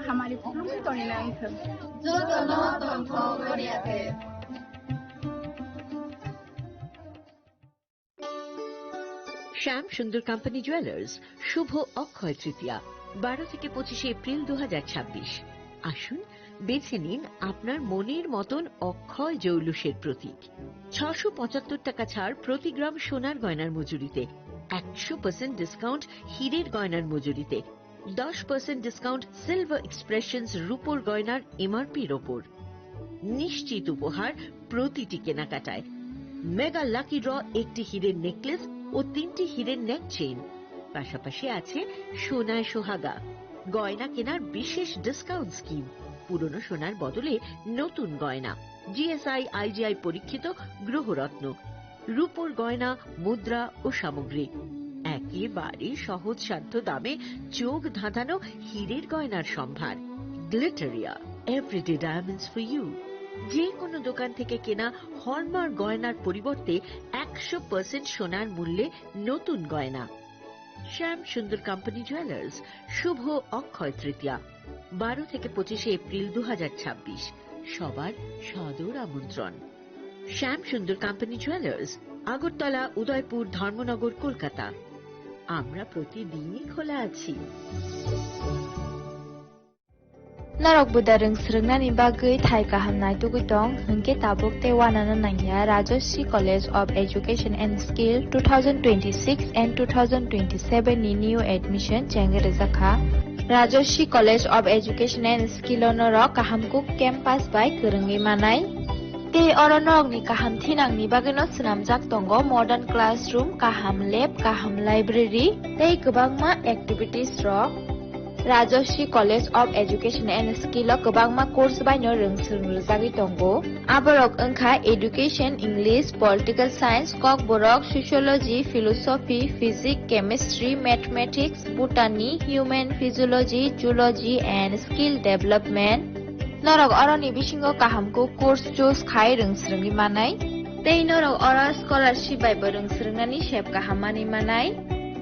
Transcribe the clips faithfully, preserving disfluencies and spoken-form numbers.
Hamari khulumwi tongwi nang thung. Jotono tongthok goriya khe. শ্যাম সুন্দর company jewellers, শুভ অক্ষয় তৃতীয়া, বারো থেকে পঁচিশে এপ্রিল দু হাজার ছাব্বিশ। আসুন, বেছে নিন আপনার মনের মতন অক্ষয় জৌলুসের প্রতীক। ছশো পঁচাত্তর টাকা ছাড় প্রতি গ্রাম সোনার গয়নার মজুরিতে, একশো পার্সেন্ট ডিসকাউন্ট হীরের গয়নার মজুরিতে, দশ পার্সেন্ট ডিসকাউন্ট সিলভার এক্সপ্রেশনস রূপোর গয়নার এমআরপির ওপর। নিশ্চিত উপহার প্রতিটি কেনাকাটায়। মেগা লাকি ড্র, একটি হীরের নেকলেস ও তিনটি হীরের নেক চেইন। পাশাপাশি আছে সোনায় সোহাগা, গয়না কেনার বিশেষ ডিসকাউন্ট স্কিম, পুরনো সোনার বদলে নতুন গয়না, জিএসআই আইজিআই পরীক্ষিত গ্রহরত্ন, রূপোর গয়না, মুদ্রা ও সামগ্রী। একেবারে সহজসাধ্য দামে চোখ ধাঁধানো হীরের গয়নার সম্ভার। Glitteria, everyday diamonds for you. যে কোনো দোকান থেকে কেনা হলমার্ক গয়নার পরিবর্তে একশো পার্সেন্ট সোনার মূল্যে নতুন গয়না। শ্যাম সুন্দর কোম্পানি জুয়েলার্স, শুভ অক্ষয় তৃতীয়া, বারো থেকে পঁচিশে এপ্রিল দু হাজার ছাব্বিশ। সবার সাদর আমন্ত্রণ। শ্যাম সুন্দর কোম্পানি জুয়েলার্স, আগরতলা, উদয়পুর, ধর্মনগর, কলকাতা। আমরা প্রতিদিনই খোলা আছি। Norok buda rwng swrwngnani bagwi thai kaham naitugwi tong, hwnkhe tabuk tei uanano nangya Rajashree College of Education and Skill two thousand twenty-six and two thousand twenty-seven ni new admission chengwi rwjakha. Rajashree College of Education and Skill o norok kaham kuk campus bai kwrwngwi manai. Tei oro norokni kaham thinangni bagwino swnamjak tongo modern classroom, kaham lab, kaham library tei kwbangma activities rok. Rajashree College of Education and Skill o kwbangma course baino rwng swrwng rwjagwi tongo. Aborok wngkha Education, English, Political Science, Kokborok, Sociology, Philosophy, Physics, Chemistry, Mathematics, Botany, Human Physiology, Zoology and Skill Development. Norok oroni bisingo kaham kuk course choose khai rwng swrwngwi manai. Tei norok oro scholarship bai bo rwng swrwngnani sep kaham manwi manai.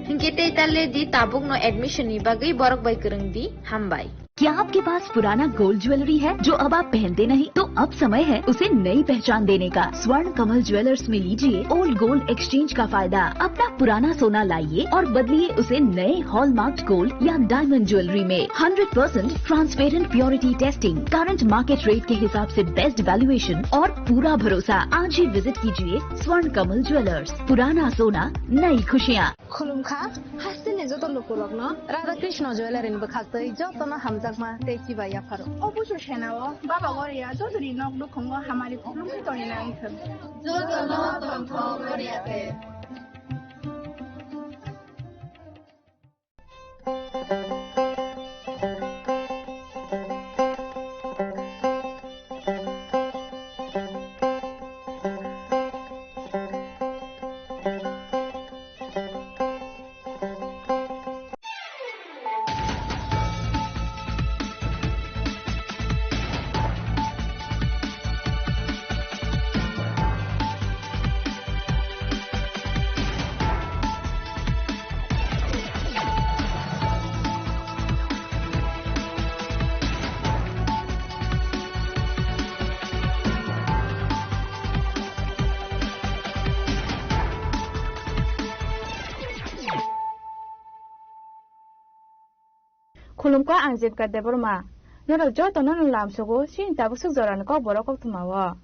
Hinkhe tei ta le di, tabukno admission ni bagwi borok bai kwrwng di. Hambai. क्या आपके पास पुराना gold jewellery है जो अब आप पहनते नहीं? तो अब समय है उसे नई पहचान देने का। स्वर्ण कमल ज्वेलर्स में लीजिए ओल्ड गोल्ड एक्सचेंज का फायदा। अपना पुराना सोना लाइए और बदलिए उसे नए हॉलमार्क्ड गोल्ड या डायमंड ज्वेलरी में। Hundred percent transparent purity testing, current market rate के हिसाब से बेस्ट वैल्यूएशन और पूरा भरोसा। आज ही विजिट कीजिए स्वर्ण कमल ज्वेलर्स। पुराना सोना, नई खुशियाँ। Khulumkha, hasteni joto lukurokno Radha Krishna Jewellery ni bwkhaktwi jotono hamjakma tei chibai yapharo. O busu senao Baba Goria jotoni nok nukhungo hamari khulumwi tongwi nang thung. Jotono tongthok Goria khe. Khulumkha, ang Jemka Debbarma. Norok jotono no lamsogo, chini tabuk swk jorani kokborok koktwma o.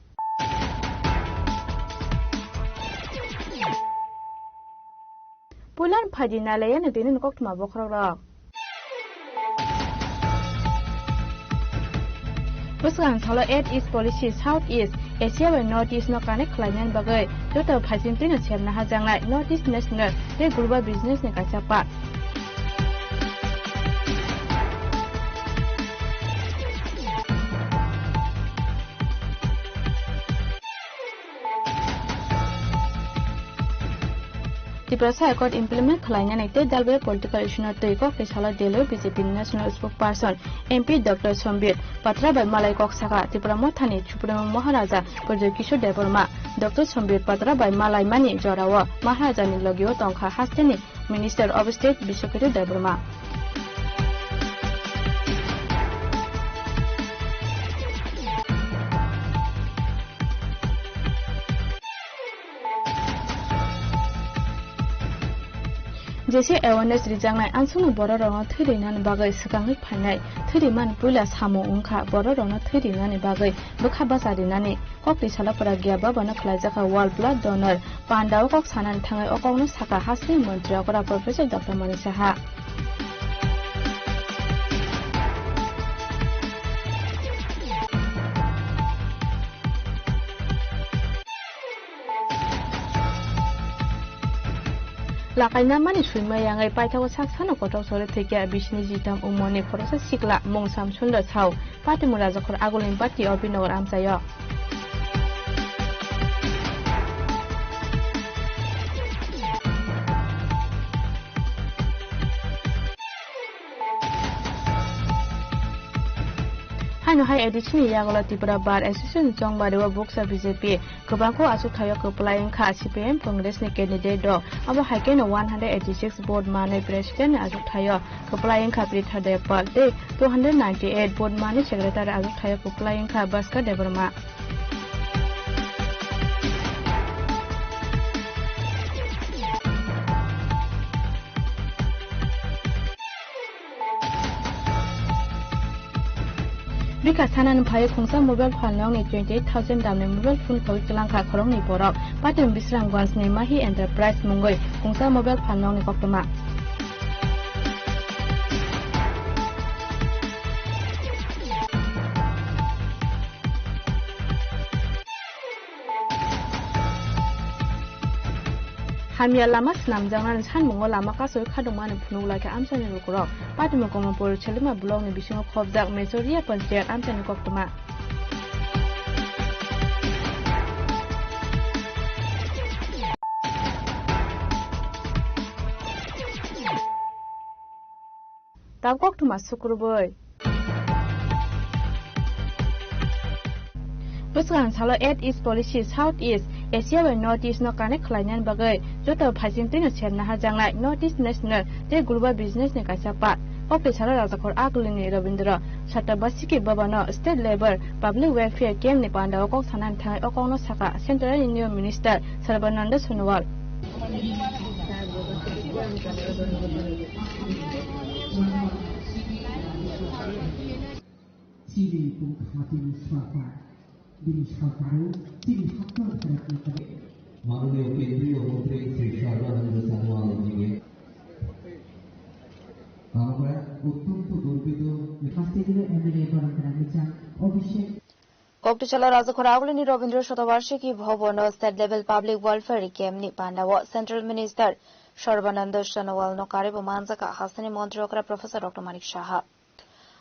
Puilan phaidi nalaiya no tini no koktwma bokhorok rok. Bwswkang salo Act East Policy South East Asia bai North East no connect khlainani bagwi joto phaising twino semna hajaknai North East National tei Global Business ni kaisa path. Tiprasa Accord implement khlainani tei dalbai political issue no twi kok tei salo Delhi o B J P ni National Spokesperson M P Doctor Sambit Patra bai malai kok saka Tipra Mothani Supremo Maharaja Pradyot Kishore Debbarma. Doctor Sambit Patra bai malai mani jorao Maharaja ni logi o tongkha hasteni Minister of State Biswakirti Debbarma. Jesa awareness rijaknai, ansukni bororokno thwi rinani bagwi swkangwi phainai. Thwi rimani puila samung wngkha bororokno thwi rinani bagwi bwkha bacha rinani. Kokti salopra Giya Bhabano khwlaijakha World Blood Donor. Pandao kok sanani thangwi o kokno sakha hasteni montri okra Professor Doctor Manik Saha. Lakaina mani swima yangwi paithago sak sano kotor sori thwikya bisini jitam umorni khoroksa sikla mung Samsundra Sao, Patimura Rajakhor Agulni Bati Obinagar amchaio. Haino hai A D C ni yagulo Tripura Bar Association chongbario buksa B J P kwbangkuk achukthai o kwplai wngkha C P I M Congress ni candidate rok. Abo hai kheno one hundred eighty six vote manwi president ni achukthai o kwplai wngkha Pritha Debpal tei two hundred ninety eight vote manwi secretary achukthai o kwplai wngkha Bhaskar Debbarma. Bikha sanani phai khungsa mobile phalnokni twenty eight thousand damni mobile phone khogwi kwlangkha khoroknwi borok. Patwng Bisramganj ni Mahi Enterprise mungwi khungsa mobile phalnokni koktwma. Hamya lama swnamjaknani sanmungo lama kasui khadokmani phunuk laikha amchaini lukurok. Patimo Kamalpur Chelima blockni bisingo khobjak Mesoria Panchayat amchaini koktwma. Tabuk koktwma sukrubwi. Bwskang salo Act East Policy South East Asia bai North East no connect khlainani bagwi joto phaising twino sep naharjaknai North East National tei Global Business ni kaisa part. Kokti salo Rajakhor Agulini Rabindra Satabasiki Bhabano State Level Public Welfare Camp ni pandao kok sanani thangwi o kokno sakha Central Union Minister Sarbananda Sonowal. Chini tongkha chini sorkar, bini sorkaro chini hakno pherokna kare. মাননীয় কেন্দ্রীয় মন্ত্রী শ্রী সর্বানন্দ সোনোয়াল জিকে আমরা অত্যন্ত গর্বিত। Haste M L A Barangra Michang, Abhishek. Kokti salo Rajakhor Agulini Rabindra Shatabarshiki Bhavan o State Level Public Welfare Camp ni pandao Central Minister Sarbananda Sonowal no karibo manjaka hasteni montri okra Professor Doctor Manik Saha.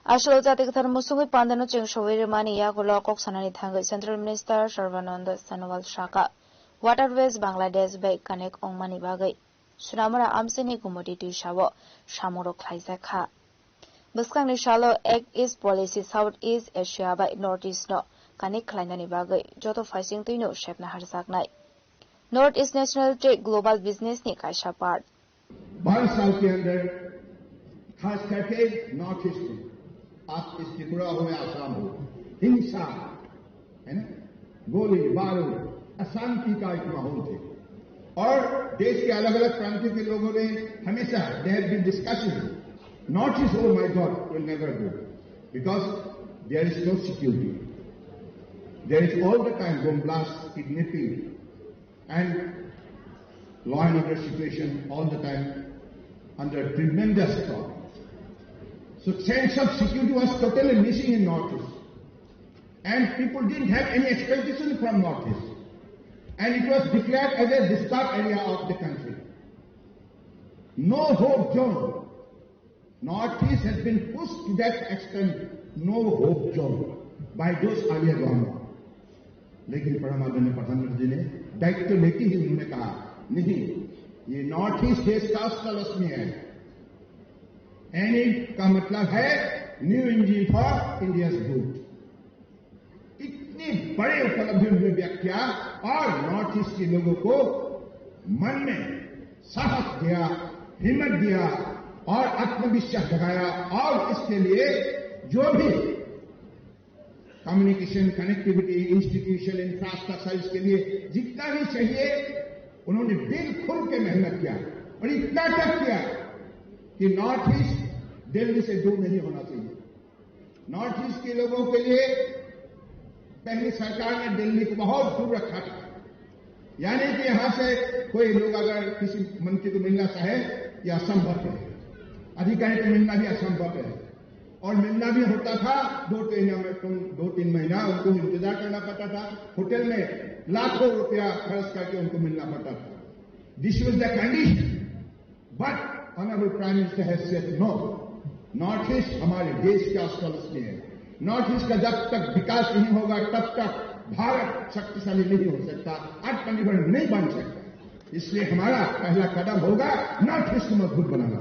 Asolo jati kwthar musungwi pandano cheng sogwi rwmani yagulo kok sanani thangwi Central Minister Sarbananda Sonowal saka waterways Bangladesh bai connect ongmani bagwi Sonamura amchaini Gumoti twisao samungrok khlaijak kha. Bwskangni salo Act East Policy South East Asia bai North East no connect khlainani bagwi joto phaising twino sepna harjaknai. North East National tei Global Business ni kaisa part. बाईस साल के अंदर खास करके north east में, आप इस त्रिपुरा हो या आसाम हो, हिंसा, है ना, गोली बारूद, अशांति का एक माहौल थे। और देश के अलग-अलग प्रांतों के लोगों ने हमेशा, there have been discussion, North East, oh my God, will never go, because there is no security. There is all the time bomb blast, kidnapping, and law and order situation all the time under tremendous threat. So sense of security was totally missing in Northeast. And people didn't have any expectation from Northeast. And it was declared as a disturbed area of the country. No hope zone. Northeast has been pushed to that extent, no hope zone, by those earlier government. लेकिन परम आदरणीय प्रधानमंत्री जी ने दायित्व लेते ही उन्होंने कहा, नहीं, ये नॉर्थ ईस्ट देश का अष्टलक्ष्मी है। एंड का मतलब है new engine for India's good. इतनी बड़ी उपलब्धि उन्होंने व्यक्त किया और नॉर्थ ईस्ट के लोगों को मन में साहस दिया, हिम्मत दिया और आत्मविश्वास जगाया। और इसके लिए जो भी कम्युनिकेशन, कनेक्टिविटी, इंस्टीट्यूशन, इंफ्रास्ट्रक्चर, इसके लिए जितना भी चाहिए, उन्होंने दिल खोल के मेहनत किया। और इतना तक किया कि नॉर्थ ईस्ट दिल्ली से दूर नहीं होना चाहिए। नॉर्थ ईस्ट के लोगों के लिए पहले सरकार ने दिल्ली को बहुत दूर रखा था, यानी कि यहाँ से कोई लोग अगर किसी मंत्री को मिलना चाहे, यह असंभव है, अधिकारी को मिलना भी असंभव है। और मिलना भी होता था, दो तीन, दो तीन महीना उनको इंतजार करना पड़ता था, होटल में लाखों रुपया खर्च करके उनको मिलना पड़ता था। This was the condition. But Honorable Prime Minister has said no. North east हमारे देश का असली है। नॉर्थ ईस्ट का जब तक विकास नहीं होगा, तब तक भारत शक्तिशाली नहीं हो सकता, आत्मनिर्भर नहीं बन सकता। इसलिए हमारा पहला कदम होगा नॉर्थ ईस्ट को मजबूत बनाना।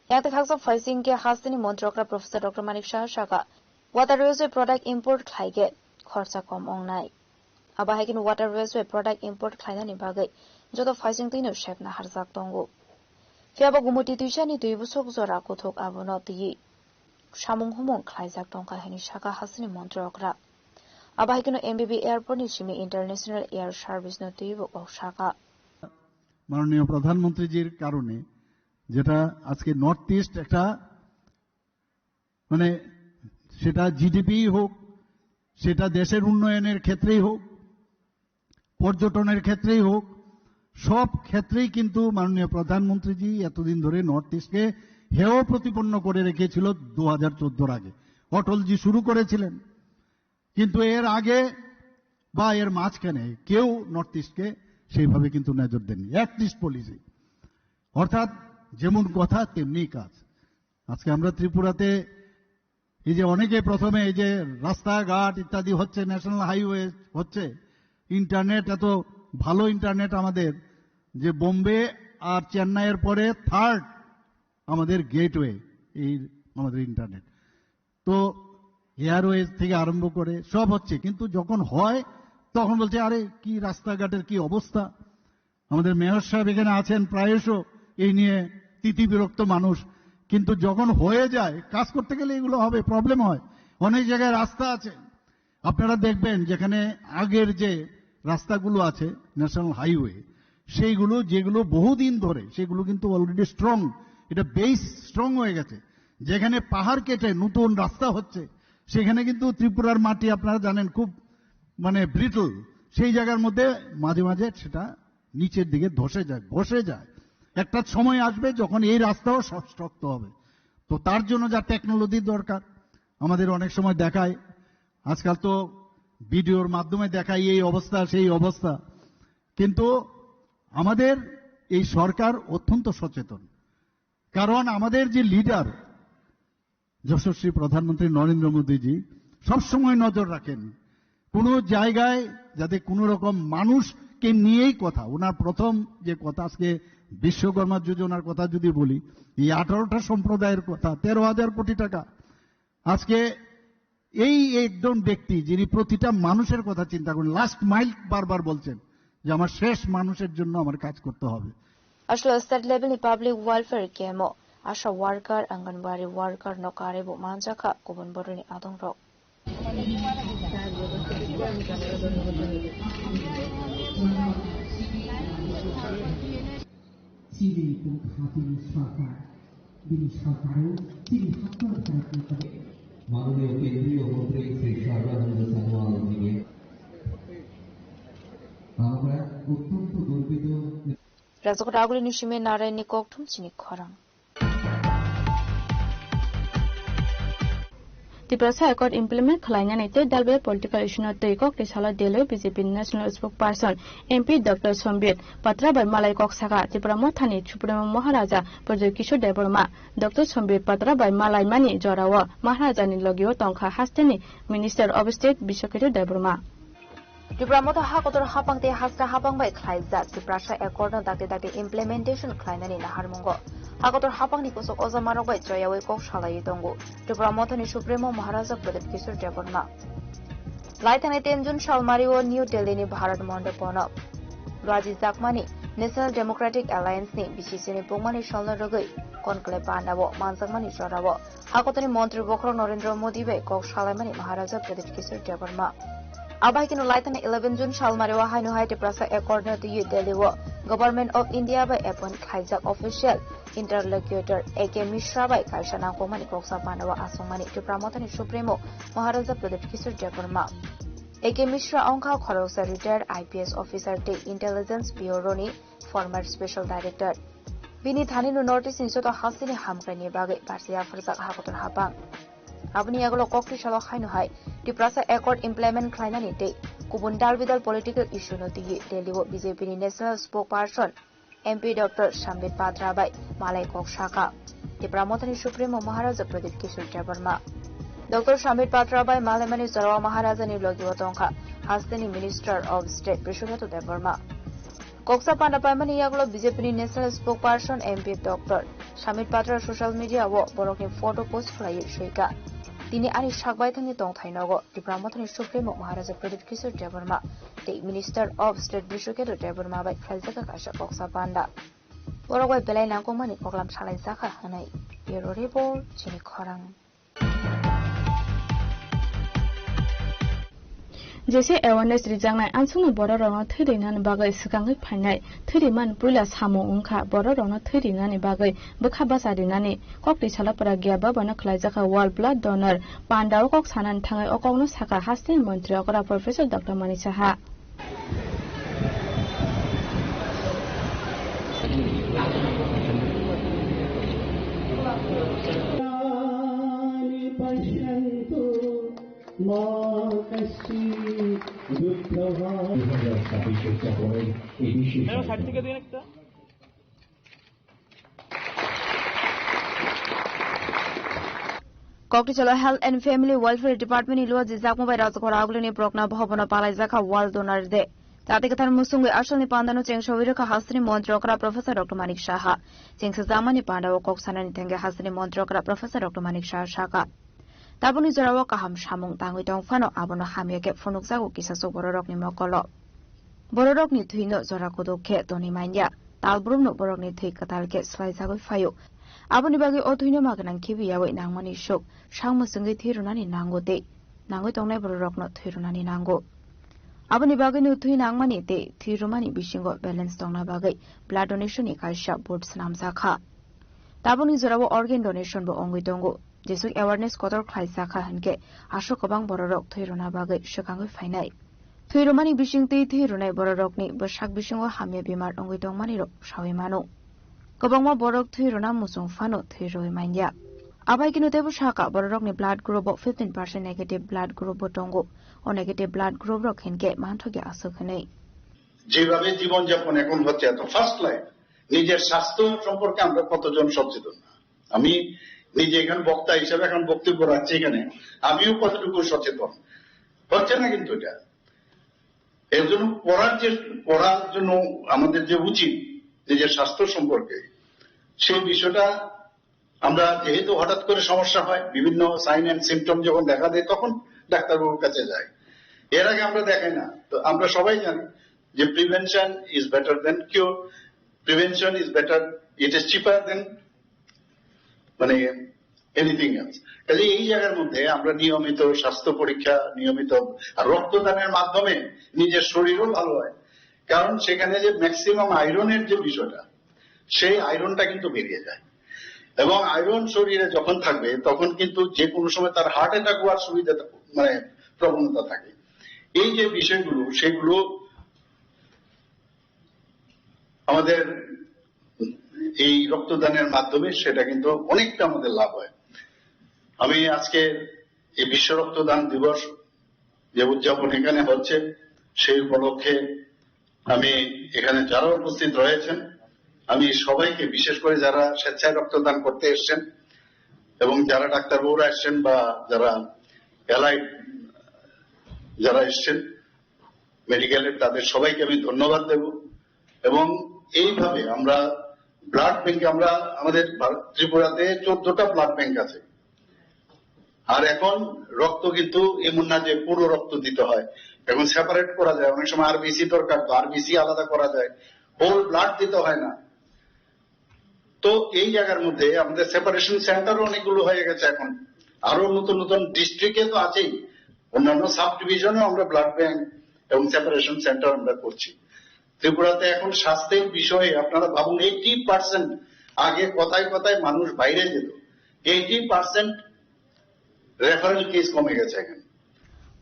Yang tei khaksa phaising khe hasteni montri okra Professor Doctor Manik Saha saka, water railway product import khlai khe khorsa kom wngnai. Abo hai kheno water railway product import khlainani bagwi joto phaising twino sepna harjak tongo. Phiya bo Gumuti twisani twi bwswk jora kuthuk abono twiwi samung humung khlaijak tongkha hwnwi saka hasteni montri okra. Abo hai kheno M B B airport ni simi international air service no twiwi bo kok saka. মাননীয় প্রধানমন্ত্রীজির কারণে যেটা আজকে north east একটা, মানে, সেটা জিডিপি হোক, সেটা দেশের উন্নয়নের ক্ষেত্রেই হোক, পর্যটনের ক্ষেত্রেই হোক, সব ক্ষেত্রেই কিন্তু মাননীয় প্রধানমন্ত্রীজি এতদিন ধরে নর্থ ইস্টকে হেয় প্রতিপন্ন করে রেখেছিল দু হাজার চোদ্দর আগে। অটলজি শুরু করেছিলেন, কিন্তু এর আগে বা এর মাঝখানে কেউ নর্থ ইস্টকে সেইভাবে কিন্তু নজর দেননি। অ্যাক্ট ইস্ট পলিসি, অর্থাৎ যেমন কথা তেমনি কাজ। আজকে আমরা ত্রিপুরাতে এই যে অনেকে প্রথমে এই যে রাস্তাঘাট ইত্যাদি হচ্ছে, ন্যাশনাল হাইওয়ে হচ্ছে, ইন্টারনেট, এত ভালো ইন্টারনেট আমাদের, যে বোম্বে আর চেন্নাইয়ের পরে থার্ড আমাদের গেটওয়ে এই আমাদের ইন্টারনেট। তো এয়ারওয়েজ থেকে আরম্ভ করে সব হচ্ছে, কিন্তু যখন হয় তখন বলছে, "আরে কি রাস্তাঘাটের কি অবস্থা।" আমাদের মেয়র সাহেব এখানে আছেন, প্রায়শ এই নিয়ে তিতি বিরক্ত মানুষ, কিন্তু যখন হয়ে যায়, কাজ করতে গেলে এগুলো হবে, প্রবলেম হয়। অনেক জায়গায় রাস্তা আছে, আপনারা দেখবেন যেখানে আগের যে রাস্তাগুলো আছে ন্যাশনাল হাইওয়ে, সেইগুলো যেগুলো বহুদিন ধরে, সেগুলো কিন্তু অলরেডি স্ট্রং, এটা বেস স্ট্রং হয়ে গেছে। যেখানে পাহাড় কেটে নতুন রাস্তা হচ্ছে, সেখানে কিন্তু ত্রিপুরার মাটি আপনারা জানেন খুব, মানে, ব্রিটল, সেই জায়গার মধ্যে মাঝে মাঝে সেটা নিচের দিকে ধসে যায়, বসে যায়। একটা সময় আসবে যখন এই রাস্তাও শক্ত হবে। তো তার জন্য যা টেকনোলজি দরকার, আমাদের অনেক সময় দেখায়, আজকাল তো ভিডিওর মাধ্যমে দেখায় এই অবস্থা সেই অবস্থা, কিন্তু আমাদের এই সরকার অত্যন্ত সচেতন। কারণ আমাদের যে লিডার যশস্বী প্রধানমন্ত্রী নরেন্দ্র মোদীজি সবসময় নজর রাখেন কোনো জায়গায় যাতে কোনো রকম মানুষকে নিয়েই কথা। ওনার প্রথম যে কথা, আজকে বিশ্বকর্মা যোজনার কথা যদি বলি, এই আঠারোটা সম্প্রদায়ের কথা, তেরো হাজার কোটি টাকা। আজকে এই একজন ব্যক্তি যিনি প্রতিটা মানুষের কথা চিন্তা করেন, লাস্ট মাইল বারবার বলছেন যে আমার শেষ মানুষের জন্য আমার কাজ করতে হবে। Ashwal state level ni public welfare camp o asha worker, anganwadi worker no karwi bo manjakha kubun boroni adongrok. Chini tongkha chini sorkar, bini sorkaro chini hakno pharakna kare. মাননীয় কেন্দ্রীয় মন্ত্রী শ্রী সর্বানন্দ সোনোয়াল জিকে আমরা অত্যন্ত গর্বিত। Rajkot aguli ni simi Narayan ni kokthum chini khorang. Tiprasa Accord implement khwlainani tei dalbe political issue no twi kok twi salo Delhi o B J P ni National Spokesperson M P Doctor Sambit Patra bai malai kok saka Tipra Mothani Supremo Maharaja Pradyot Kishore Debbarma. Doctor Sambit Patra bai malaimani jorao Maharaja ni logio tongkha hasteni Minister of State Biswakirti Debbarma. Tipra Motha hakotor hapang tei haska hapang bai khlaijak Tiprasa Accord no dakti dakti implementation khlainani naharmungo hakotor hapangni kusuk ojamarok bai choyawi kok salaiwi tongo Tipra Mothani Supremo Maharaja Pradyot Kishore Debbarma. Laithani tin June salmario New Delhi ni Bharat Mandapono lwajijakmani National Democratic Alliance ni B C C ni bungmani salno rwgwi Conclave Bhawano manjakmani jorao Hakotoni montri bokhorok Narendra Modi bai kok salaimani Maharaja Pradyot Kishore Debbarma. Abo hai kheno laithani eleven June salmario haino hai Tiprasa Accord no twiwi Delhi o Government of India bai appoint khlaijak official interlocutor A K Mishra bai kaisa nangkukmani koksa pandao asongmani Tipra Mothani Supremo Maharaja Pradyut Kishore Debbarma. A K Mishra wngkha khoroksa retired I P S officer tei Intelligence Bureau ni former special director. Bini thani no North East ni joto hasteni hamkraini bagwi barsi yapharjak hakotor hapang. Aboni yagulo kokti salo haino hai Tiprasa Accord implement khlainani tei kubun dalbidal political issue no twiwi Delhi o B J P ni national spokesperson M P Doctor Sambit Patra bai malai kok saka. Tipra Mothani Supremo Maharaja Pradyut Kishore Debbarma. Doctor Sambit Patra bai malaimani jorao Maharaja ni logi o tongkha hasteni Minister of State Brishaketu Debbarma. Koksa panda paimani yagulo B J P ni national spokesperson M P Doctor Sambit Patra social media o borokni photo post khlaiwi swika. Tini ani sakbaithangni tongthai nogo Tipra Mothani Supremo Maharaja Pradyut Kishore Debbarma tei Minister of State Brishaketu Debbarma bai khlaijak kaisa koksa panda. Borok bai belai nangkukmani koklam salaijakha hwnwi Bureau Report chini khorang. Jesa awareness rijaknai ansukni bororokno thwi rinani bagwi swkangwi phainai. Thwi rimani puila samung wngkha bororokno thwi rinani bagwi bwkha bacha rinani. Kokti salo Pragya Bhavan o khlaijakha World Blood Donor pandao kok sanani thangwi o kokno sakha hasteni montri okra Professor Doctor Manik Saha. Kokti salo Health and Family Welfare Department ni luo jijak mubai rajgora agulini prokna bhobono palaijakha World Donor Day. Jati kwthar musungwi asalni pandano chengsawi rwkha hasteni montri okra Professor Doctor Manik Saha. Chengsajakmani pandao kok sanani thangwi hasteni montri okra Professor Doctor Manik Saha sakha. Tabukni jorao kaham samung tangwi tong phano abono hamya khe phunukjago kisasuk bororokni mokolo. Bororokni thwino jora kutuk khe tonwi manya. Talbrumno borokni thwi kwtal khe swlaijagwi phaio. Aboni bagwi o thwino ma gwnang khibiyawi nangmani suk, sang mwswngwi thwi rwnani nango tei nangwi tongnai bororokno thwi rwnani nango. Aboni bagwino thwi nangmani tei thwi rwmani bisingo balance tongna bagwi blood donation ni kaisa board swnamjakha. Tabukni jorao organ donation bo wngwi tongo. Jesuk awareness kotor khlaijakha hinkhe aswk kwbang bororok thwi rwna bagwi swkangwi phainai. Thwi rwmani bisingtwi thwi rwnai bororokni bwsak bisingo hamya bemar wngwi tongmanirok saui mano. Kwbangma borok thwi rwna muchung phano thwi rwui manya. Abai kino teibo sakha bororokni blood group o fifteen percent negative blood group bo tongo. O negative blood group rok hinkhe manthokya aswk hinwi. যেভাবে জীবনযাপন এখন হচ্ছে, এত fast life, নিজের স্বাস্থ্য সম্পর্কে আমরা কতজন সচেতন? আমি নিজে এখানে বক্তা হিসেবে এখন বক্তব্য রাখছি এখানে, আমিও কতটুকু সচেতন হচ্ছে না কিন্তু এটা। এর জন্য পড়ার যে, পড়ার জন্য আমাদের যে উচিত নিজের স্বাস্থ্য সম্পর্কে, সেই বিষয়টা আমরা যেহেতু হঠাৎ করে সমস্যা হয়, বিভিন্ন সাইন অ্যান্ড সিমটম যখন দেখা দেয় তখন ডাক্তারবাবুর কাছে যাই। এর আগে আমরা দেখাই না। তো আমরা সবাই জানি যে prevention is better than cure, prevention is better, it is cheaper than মানে এনিথিং এলস। কাজে এই জায়গার মধ্যে আমরা নিয়মিত স্বাস্থ্য পরীক্ষা, নিয়মিত আর রক্তদানের মাধ্যমে নিজের শরীরও ভালো হয়, কারণ সেখানে যে ম্যাক্সিমাম আয়রনের যে বিষয়টা, সেই আয়রনটা কিন্তু বেরিয়ে যায়। এবং আয়রন শরীরে যখন থাকবে, তখন কিন্তু যে কোনো সময় তার হার্ট অ্যাটাক হওয়ার সুবিধা, মানে প্রবণতা থাকে। এই যে বিষয়গুলো, সেগুলো আমাদের এই রক্তদানের মাধ্যমে সেটা কিন্তু অনেকটা আমাদের লাভ হয়। আমি আজকে এই বিশ্ব রক্তদান দিবস যে উদযাপন এখানে হচ্ছে, সেই উপলক্ষে আমি এখানে যারা উপস্থিত রয়েছেন, আমি সবাইকে, বিশেষ করে যারা স্বেচ্ছায় রক্তদান করতে এসছেন এবং যারা ডাক্তারবাবুরা এসছেন বা যারা অ্যালাইড যারা এসছেন মেডিকেলের, তাদের সবাইকে আমি ধন্যবাদ দেব। এবং এইভাবে আমরা ব্লাড ব্যাংকে, আমরা, আমাদের ভারত, ত্রিপুরাতে চোদ্দটা ব্লাড ব্যাংক আছে। আর এখন রক্ত কিন্তু এমন না যে পুরো রক্ত দিতে হয়, এখন সেপারেট করা যায়। অনেক সময় আরবিসি দরকার, তো আরবিসি আলাদা করা যায়, হোল ব্লাড দিতে হয় না। তো এই জায়গার মধ্যে আমাদের সেপারেশন সেন্টারও অনেকগুলো হয়ে গেছে এখন, আরো নতুন নতুন ডিস্ট্রিক্টে তো আছেই, অন্যান্য সাব ডিভিশনেও আমরা ব্লাড ব্যাংক এবং সেপারেশন সেন্টার আমরা করছি। ত্রিপুরাতে এখন স্বাস্থ্যের বিষয়ে আপনারা ভাবুন, এইটি পার্সেন্ট আগে কথায় কথায় মানুষ বাইরে যেত, এইটি পার্সেন্ট রেফারেল কেস কমে গেছে এখন।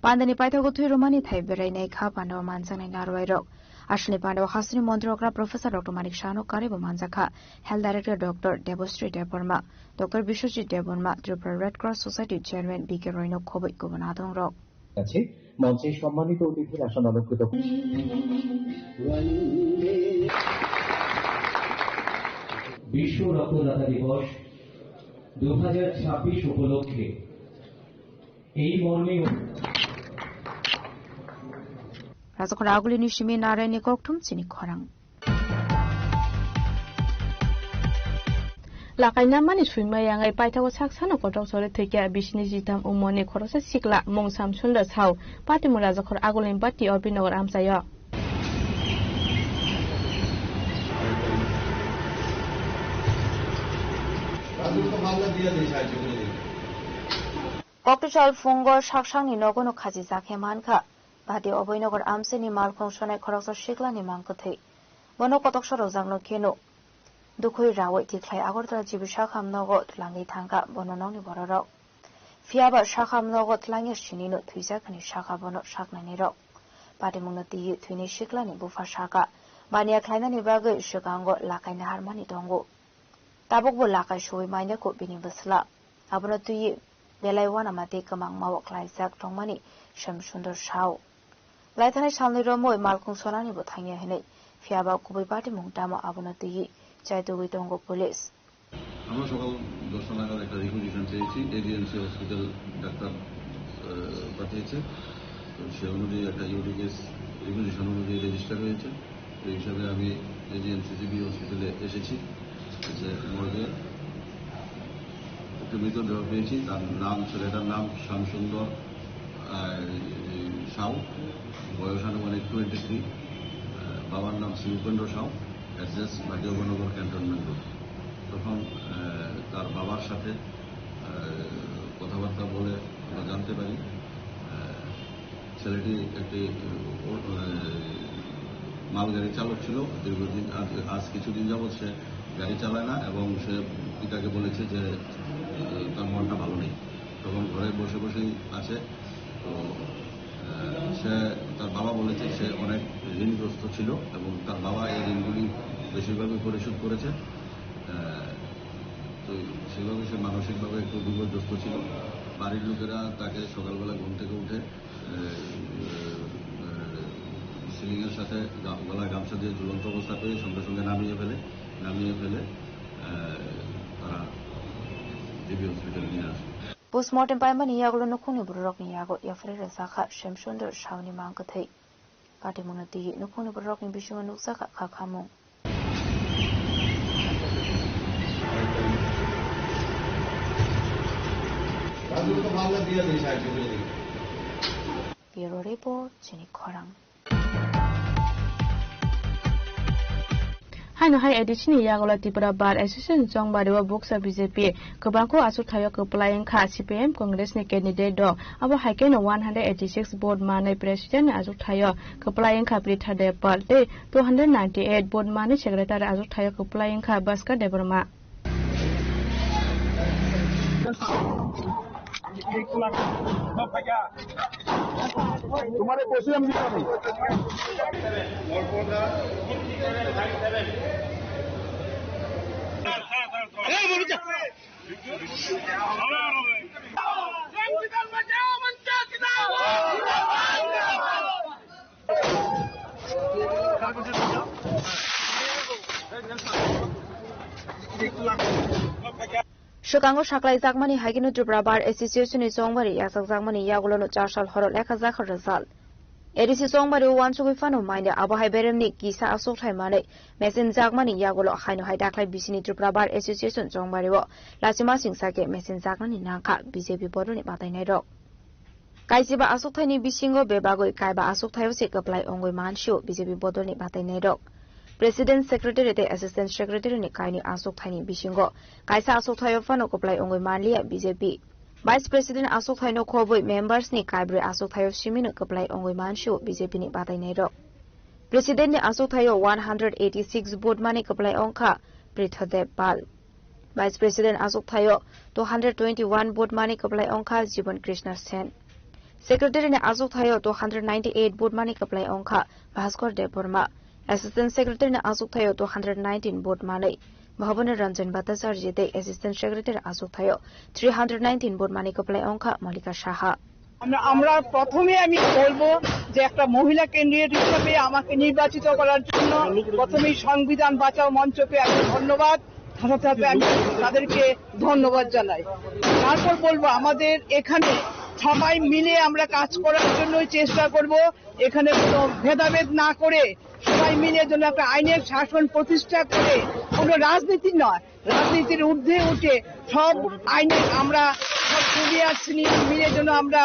Pandani paithago thwi rwmani thai berai nai kha pandao manjaknai narwai rok. Aswkni pandao hasteni montri okra Professor Doctor Manik Sahano karwi bo manjak kha Health Director Doctor Debashree Debbarma, Doctor Biswajit Debbarma, Tripura Red Cross Society Chairman B K Roy no khobwi kubun adong rok. আছে মঞ্চে সম্মানিত অতিথির আসন অলঙ্কৃত। বিশ্ব রক্তদাতা দিবস দু হাজার ছাব্বিশ উপলক্ষে এই মর্মে Rajakhor agulini simi narani kokthum chini khorang. Lakaina mani swima yangai paithago saksano kotok chore thwikya bisini jitam umoni khoroksa sikla mung Samsundar Sao patimung Rajakhor agulini bati Obinogar amchaio. Koktichal phungo saksangni nogono khachijak he mankha. Bati Obinogar amchaini malkhung sonai khoroksa siklani mang kwthwi. Bono kotok sorokjakno kheno. Dukhoi rawi tikhlai Agartala G B sakham nogo twlangwi thangkha bono nokni bororok. Phiyaba sakham nogo twlangya sinino thwijak hwnwi sakha bono saknainirok. Patimungno twiwi thwinai siklani bupha sakha, baniya khlainani bagwi swkango lakai naharmani tongo. Tabukbo lakai suwi mainaikho bini bwsla. Abono twiwi belai uanama tei kwmangmao klaijak tongmani Shyam Sundar Sao. Laithanai salni romwi malkhung sonani bo thangya hinwi, phiyaba kubui patimung tamo abono twiwi chaitugwi tongo police. আমরা সকাল দশটা নাগাদ একটা রিকুইজিশন পেয়েছি, এডিএমসি hospital doctor আহ, পাঠিয়েছে। তো সে অনুযায়ী একটা ইউডি কেস রিকুইজিশন অনুযায়ী রেজিস্টার হয়েছে। এই হিসাবে আমি এডিএমসি জিবি হসপিটালে এসেছি, এসে মর্গে একটি মৃতদেহ পেয়েছি। তার নাম, ছেলেটার নাম শ্যামসুন্দর, আহ, সাউ, বয়স আনুমানিক টোয়েন্টি থ্রি। বাবার নাম শ্রী উপেন্দ্র সাউ, অ্যাড্রেস ভাটিয়াবনগর ক্যান্টনমেন্ট রোড। তখন আহ, তার বাবার সাথে আহ, কথাবার্তা বলে আমরা জানতে পারি, আহ, ছেলেটি একটি, আহ, মালগাড়ি চালক ছিল দীর্ঘদিন। আজ, আজ কিছুদিন যাবৎ সে গাড়ি চালায় না এবং সে পিতাকে বলেছে যে, আহ, তার মনটা ভালো নেই। তখন ঘরে বসে বসেই আছে। তো, আহ, সে, তার বাবা বলেছে সে অনেক ঋণগ্রস্ত ছিল এবং তার বাবা এই ঋণগুলি বেশিরভাগই পরিশোধ করেছে। আহ, তো সেইভাবে সে মানসিকভাবে একটু বিপর্যস্ত ছিল। বাড়ির লোকেরা তাকে সকালবেলা ঘুম থেকে উঠে, আহ, আহ, সিলিংয়ের সাথে গা-, গলায় গামছা দিয়ে ঝুলন্ত অবস্থা পেয়ে সঙ্গে সঙ্গে নামিয়ে ফেলে, নামিয়ে ফেলে, আহ, তারা জিবি হসপিটালে নিয়ে আসে। Postmortem paimani yagulo nukhungni bororokni yago yapharwi rwjakha Shyamsundar Sauni mang kwthwi. Patimungno twiwi nukhungni bororokni bisingo nukjakha kha khamung. Bureau Report, chini khorang. Haino hai A D C ni yagulo Tripura Bar Association chongbario buksa B J P kwbangkho achukthai o kwplai wngkha, C P I M Congress ni candidate rok abo hai kheno one hundred eighty six vote manwi president ni achukthai o kwplai wngkha Pritha Debpal tei two hundred ninety eight vote manwi secretary achukthai o kwplai wngkha Bhaskar Debbarma. তোমারে বসে আমি দিতাম। Swkango saklaijakmani hai kheno Tripura Bar Association ni chongbari yachakjakmani yagulono char sal horo lekha jakha result. A D C chongbari o uansugwi phano mainya abo hai beremni kisa achukthai manwi mechenjakmani yagulo haino hai daklai bisini Tripura Bar Association chongbari o lachima singsa khe mechenjaknani nangkha B J P bodolni batainairok. Kaisiba achukthaini bisingo bebagwi kaiba achukthai se kwplai wngwi mansio B J P bodolni batainairok. President, Secretary tei Assistant Secretary ni kaini achukthaini bisingo kaisa achukthaio phano kwplai wngwi manliya B J P. Vice President achukthaino khobwi members ni kaibrwi achukthaio simino kwplai wngwi mansio B J P ni batainairok. President ni achukthai o one hundred eighty six vote mani kwplai ongkha Prithodev Pal. Vice President achukthai o two hundred twenty one vote mani kwplai ongkha Jiban Krishna Sen. Secretary ni achukthai o two hundred ninety eight vote mani kwplai ongkha Bhaskar Debbarma. Assistant Secretary ni achukthai o two hundred nineteen vote manwi Bhavan Ranjan Bhattacharya tei Assistant Secretary achukthai o three hundred nineteen vote mani kwplai ongkha Malika Saha. আমরা আমরা প্রথমে আমি বলবো যে একটা মহিলা ক্যান্ডিডেট হিসেবে আমাকে নির্বাচিত করার জন্য প্রথমেই সংবিধান বাঁচাও মঞ্চকে আমি ধন্যবাদ, সাথে সাথে আমি তাদেরকে ধন্যবাদ জানাই। তারপর বলবো, আমাদের এখানে সবাই মিলে আমরা কাজ করার জন্য চেষ্টা করব। এখানে কোনো ভেদাভেদ না করে সবাই মিলে যেন একটা আইনের শাসন প্রতিষ্ঠা করে, কোনো রাজনীতি নয়, রাজনীতির ঊর্ধ্বে উঠে সব আইনে আমরা সব জুনিয়র সিনিয়র মিলে যেন আমরা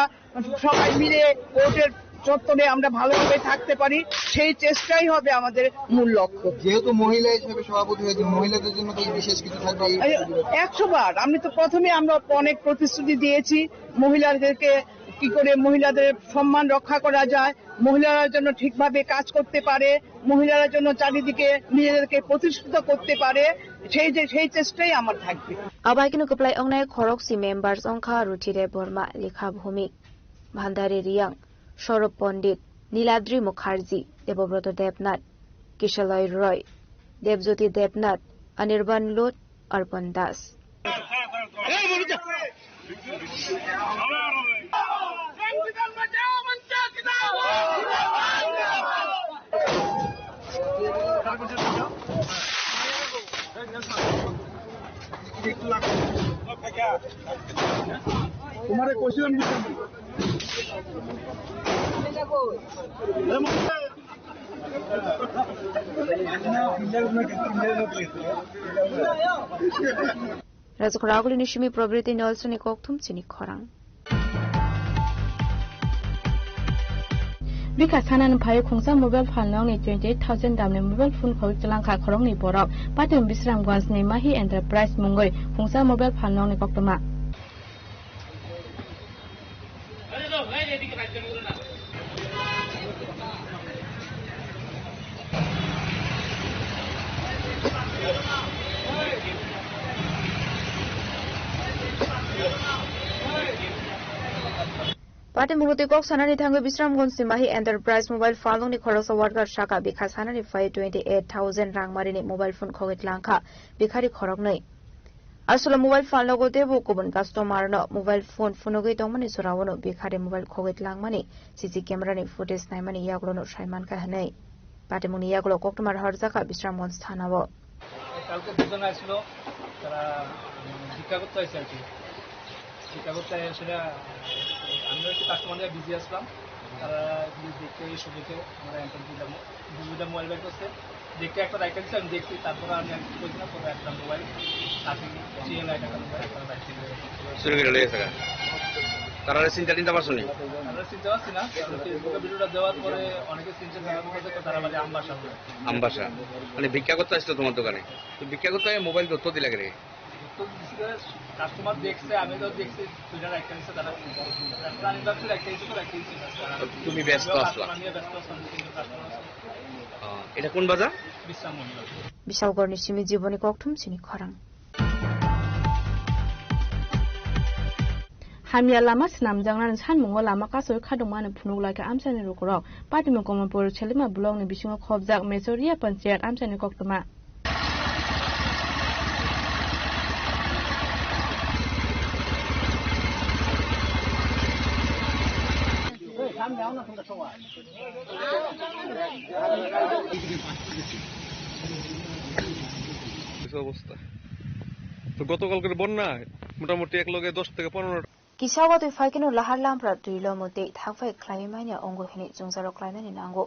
সবাই মিলে কোর্টের চত্বরে আমরা ভালোভাবে থাকতে পারি, সেই চেষ্টাই হবে আমাদের মূল লক্ষ্য। যেহেতু মহিলা হিসেবে সভাপতি হয়েছে, মহিলাদের জন্য তো বিশেষ কিছু থাকবে এই এই সুযোগে? একশো বার। আমি তো প্রথমে আমরা অনেক প্রতিশ্রুতি দিয়েছি মহিলাদেরকে, কি করে মহিলাদের সম্মান রক্ষা করা যায়, মহিলারা যেন ঠিকভাবে কাজ করতে পারে, মহিলারা যেন চারিদিকে নিজেদেরকে প্রতিষ্ঠিত করতে পারে, সেই যে সেই চেষ্টাই আমার থাকবে। Abaikeno kwplai ongnai khorokse members ongkha Ruthire Borma, Likha Bhumik, Bhandari Riang, Saurabh Pandit, Niladri Mukherjee, Debobroto Debnath, Kishaloi Roy, Debjyoti Debnath, Anirban Lut, Arpan Das. তোমারে কোশ্চেন দিচ্ছি। Rajak Raguli ni simi Probirti Nolsoni kokthum chini khorang. Bikha sanani phaio khungsa mobile phal nokni twenty eight thousand damni mobile phone khogwi twlangkha khoroknwi borok. Patwng Bisramganj ni Mahi Enterprise mungwi khungsa mobile phal nokni koktwma. Patwng mungwi kok sanani thangwi Bisramganj ni Mahi Enterprise mobile phal nokni khoroksa worker saka bikha sanani phai twenty eight thousand rangmarini mobile phone khogwi twlangkha bikhari khoroknwi. Aswla mobile phal nogo teibo kubun customer no mobile phone phunugwi tongmani jorao no bikhari mobile khogwi twlangmani C C camera ni footage naimani yagulo no saimankha hinwi. Patimungni yagulo koktwma rohorjakha Bisramganj thanao. কালকে দুজন আসলো, তারা, উম, ভিক্ষা করতে আসে আর কি। ভিক্ষা করতে আসে, সেটা আমি একটু কাস্টমার নিয়ে বিজি আসলাম। তারা এগুলো দেখে, এসে দেখে আমরা অ্যান্সার দিলাম। দুইটা মোবাইল বের করছে। দেখে একটা রাইখে দিছে, আমি দেখছি, তারপরে আমি আর কিছু বলছি না, পরে একটা মোবাইল কাটিং, সিএল আই টাকা মোবাইল, একটা রাইখে দিছে। চুরি করে লয়ে গেছে গা। তারা চিন্তা টিন্তা পারছো নি? আমরা চিনতে পারছি না, কারণ ফেসবুকে ভিডিওটা দেওয়ার পরে অনেকে চিনতে পারে, তারা বলে আমবাসা বলে। আমবাসা? মানে ভিক্ষা করতে আসতো তোমার দোকানে? তো ভিক্ষা করতে মোবাইল ধরতে দিলা কেন? তো কাস্টমার দেখছে, আমি তো দেখছি, দুইটা রাইখে দিছে তারা। একটা আমি ভাবছি রাইখে দিছে তো রাইখে দিছে। তুমি ব্যস্ত আছো? আমি ব্যস্ত আছি, কিন্তু কাস্টমার আছে। আহ, এটা কোন বাজার? বিশ্রাম Mondal. Bishalgarh ni simi Jiboni kokthum chini khorang. Hamya lama swnamjaknani sanmungo lama kasui khadokmani phunuk laikha amchaini lukurok. Patimung Kamalpur Selima blockni bisingo khobjak Mechoria Panchayat amchaini koktwma. কিছু অবস্থা। তো গতকালকের বন্যায় মোটামুটি এক লগে দশ থেকে পনেরো Kisa watwi phaikeno lahar lampra twi lomo tei thangphai khlaiwi manya wngo hwnwi chwngsairok khlainani nango.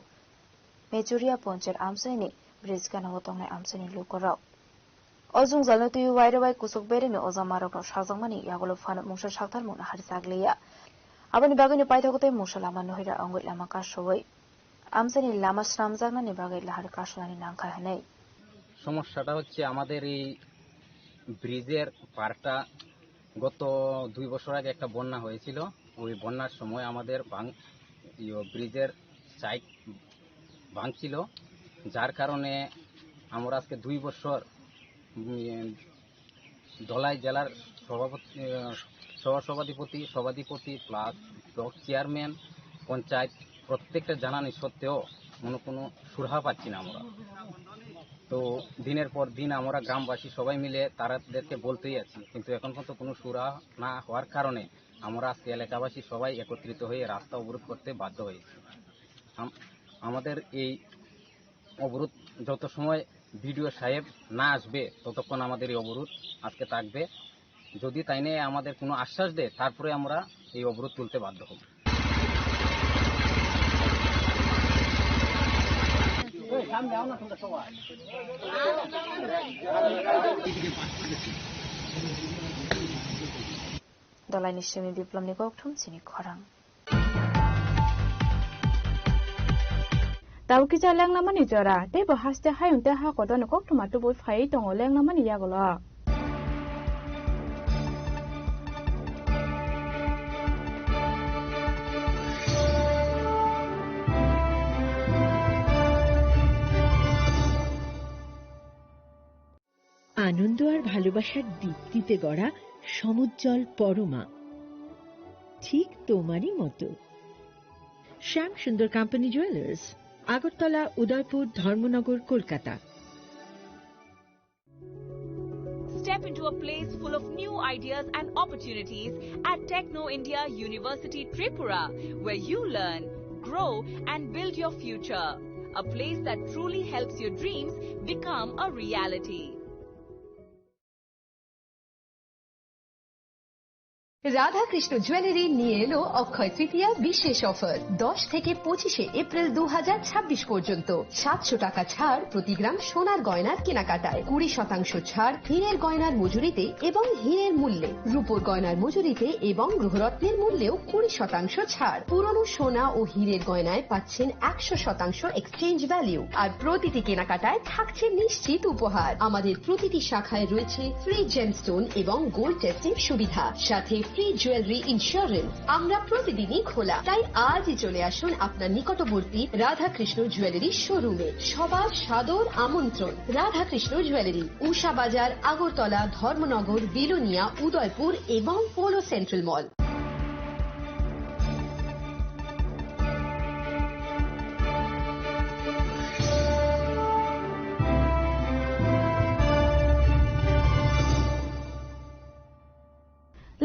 Mechuria Poncher amchaini bridge gana-o tongnai amchaini lukurok. O jwngjalno twiwi wairwi bai kuchuk beremni ojamarokno sajakmani yagulo phano mungsa sakthar mungna harjak liya. Aboni bagwino paithago tei mungsa lama nohira wngwi lama kasowi amchaini lama swnamjaknani bagwi lahar kasolani nangkha hwnwi. সমস্যাটা হচ্ছে আমাদের এই ব্রিজের পাড়টা, গত দুই বছর আগে একটা বন্যা হয়েছিল। ওই বন্যার সময় আমাদের বাং-, ইয়ে, ব্রিজের সাইড ভাঙছিল, যার কারণে আমরা আজকে দুই বছর, উম, ধলাই জেলার সভাপতি, আহ, সহ সভাধিপতি, সভাধিপতি প্লাস ব্লক চেয়ারম্যান, পঞ্চায়েত প্রত্যেকটা জানানি সত্ত্বেও কোনো, কোনো সুরাহা পাচ্ছি না আমরা। তো দিনের পর দিন আমরা গ্রামবাসী সবাই মিলে তাদেরকে বলতেই আছি, কিন্তু এখন পর্যন্ত কোনো সুরাহা না হওয়ার কারণে আমরা আজকে এলাকাবাসী সবাই একত্রিত হয়ে রাস্তা অবরোধ করতে বাধ্য হয়েছি। আম-, আমাদের এই অবরোধ যত সময় বিডিও সাহেব না আসবে, ততক্ষণ আমাদের এই অবরোধ আজকে থাকবে। যদি তাই নিয়ে আমাদের কোনো আশ্বাস দেয়, তারপরে আমরা এই অবরোধ তুলতে বাধ্য হব। Dolaini simi biplomni kokthum chini khorang. Tabuk kisa lengnamani jora, teibo haste hayung tei ha kotorni koktwma tubui phaiwi tongo lengnamani yagulo. আনন্দ আর ভালোবাসার দীপ্তিতে গড়া সমুজ্জ্বল পরমা, ঠিক তোমারই মতো। শ্যাম সুন্দর কোম্পানি জুয়েলার্স, আগরতলা, উদয়পুর, ধর্মনগর, Kolkata. Step into a place full of new ideas and opportunities at Techno India University Tripura, where you learn, grow, and build your future. A place that truly helps your dreams become a reality. Radhakrishna jewellery নিয়ে এলো অক্ষয় তৃতীয়া বিশেষ অফার। দশ থেকে পঁচিশে এপ্রিল দু হাজার ছাব্বিশ পর্যন্ত সাতশো টাকা ছাড় প্রতি গ্রাম সোনার গয়নার কেনাকাটায়, কুড়ি শতাংশ ছাড় হীরের গয়নার মজুরিতে এবং হীরের মূল্যে, রূপোর গয়নার মজুরিতে এবং গৃহরত্নের মূল্যেও কুড়ি শতাংশ ছাড়। পুরনো সোনা ও হীরের গয়নায় পাচ্ছেন একশো শতাংশ এক্সচেঞ্জ ভ্যালু, আর প্রতিটি কেনাকাটায় থাকছে নিশ্চিত উপহার। আমাদের প্রতিটি শাখায় রয়েছে ফ্রি জেমস্টোন এবং গোল্ড টেস্টিং সুবিধা, সাথে ফ্রি জুয়েলারি ইন্স্যুরেন্স। আমরা প্রতিদিনই খোলা, তাই আজই চলে আসুন আপনার নিকটবর্তী রাধাকৃষ্ণ জুয়েলারি শোরুমে। সবার সাদর আমন্ত্রণ। রাধাকৃষ্ণ জুয়েলারি, উষা বাজার, আগরতলা, ধর্মনগর, বিলোনিয়া, উদয়পুর এবং polo central mall.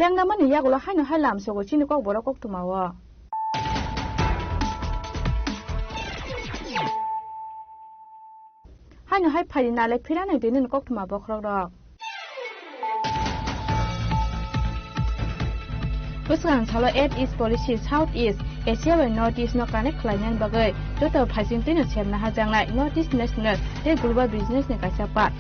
Lengnamani yagulo haino hai lamsogo chini kokborok koktwmao. Haino hai phaidi nalai phira nai twi nini koktwma bokhorok rok. Bwswkang salo Act East Policy South East Asia bai North East no connect khlainani bagwi joto phaising twino semna hajaknai North East National tei Global Business ni kaisa part.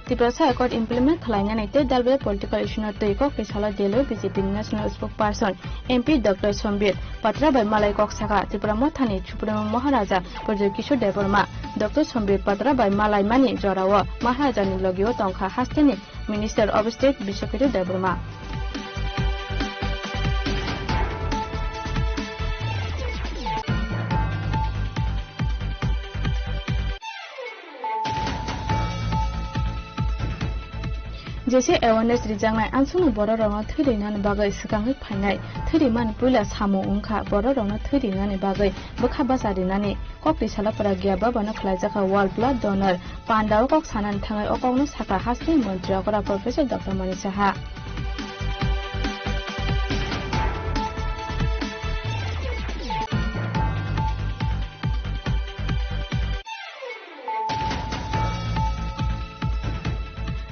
Tiprasa Accord implement khlainani tei dalbele political issue no twi kok twi salo Delhi B J P ni National Spokesperson M P Doctor Sambit Patra bai malai kok saka Tipra Mothani Supremo Maharaja Pradyot Kishore Debbarma. Doctor Sambit Patra bai malai mani jorao Maharaja ni logio tongkha hasteni Minister of State Biswakirti Debbarma. Jesa awareness rijaknai, ansukni bororokno thwi rinani bagwi swkangwi phainai. Thwi rimani puila samung wngkha bororokno thwi rinani bagwi bwkha bacha rinani. Kokti salo Pragya Bhavan-o khlaijakha World Blood Donor Panda-o kok sanani thangwi o kokno sakha hasteni montri okra Professor Doctor Mani Saha.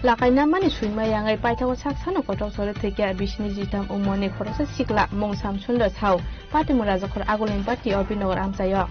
Lakaina mani swima yangwi paithago sak sano kotok choli thwikya bisini jitam umorni khoroksa sikla mung Samsundra Sao. Patimura jokhor agulni party o Binogar amchaio.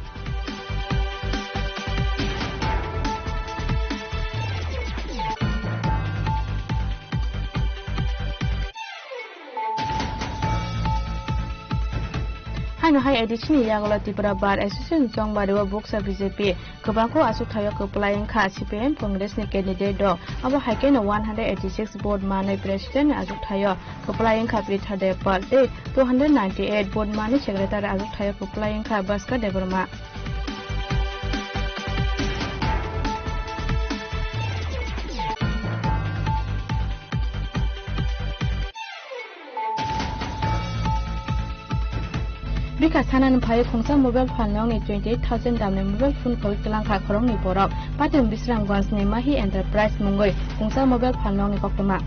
Haino hai A D C ni yagulo Tipra Bar Association Chongmari o buksa B J P kwbangkuk achukthai o kwplai wngkha C P I M Congress ni candidate rok. Abo hai kheno one hundred eighty six vote manwi president ni achukthai o kwplai wngkha Pritha Debbarma tei two hundred ninety eight vote manwi secretary achukthai o kwplai wngkha Bhaskar Debbarma. Bikha sanani phai khungsa mobile phalnokni twenty eight thousand damni mobile phone khogwi twlangkha khoroknwi borok. Patwng Bisramganj ni Mahi Enterprise mungwi khungsa mobile phalnokni koktwma.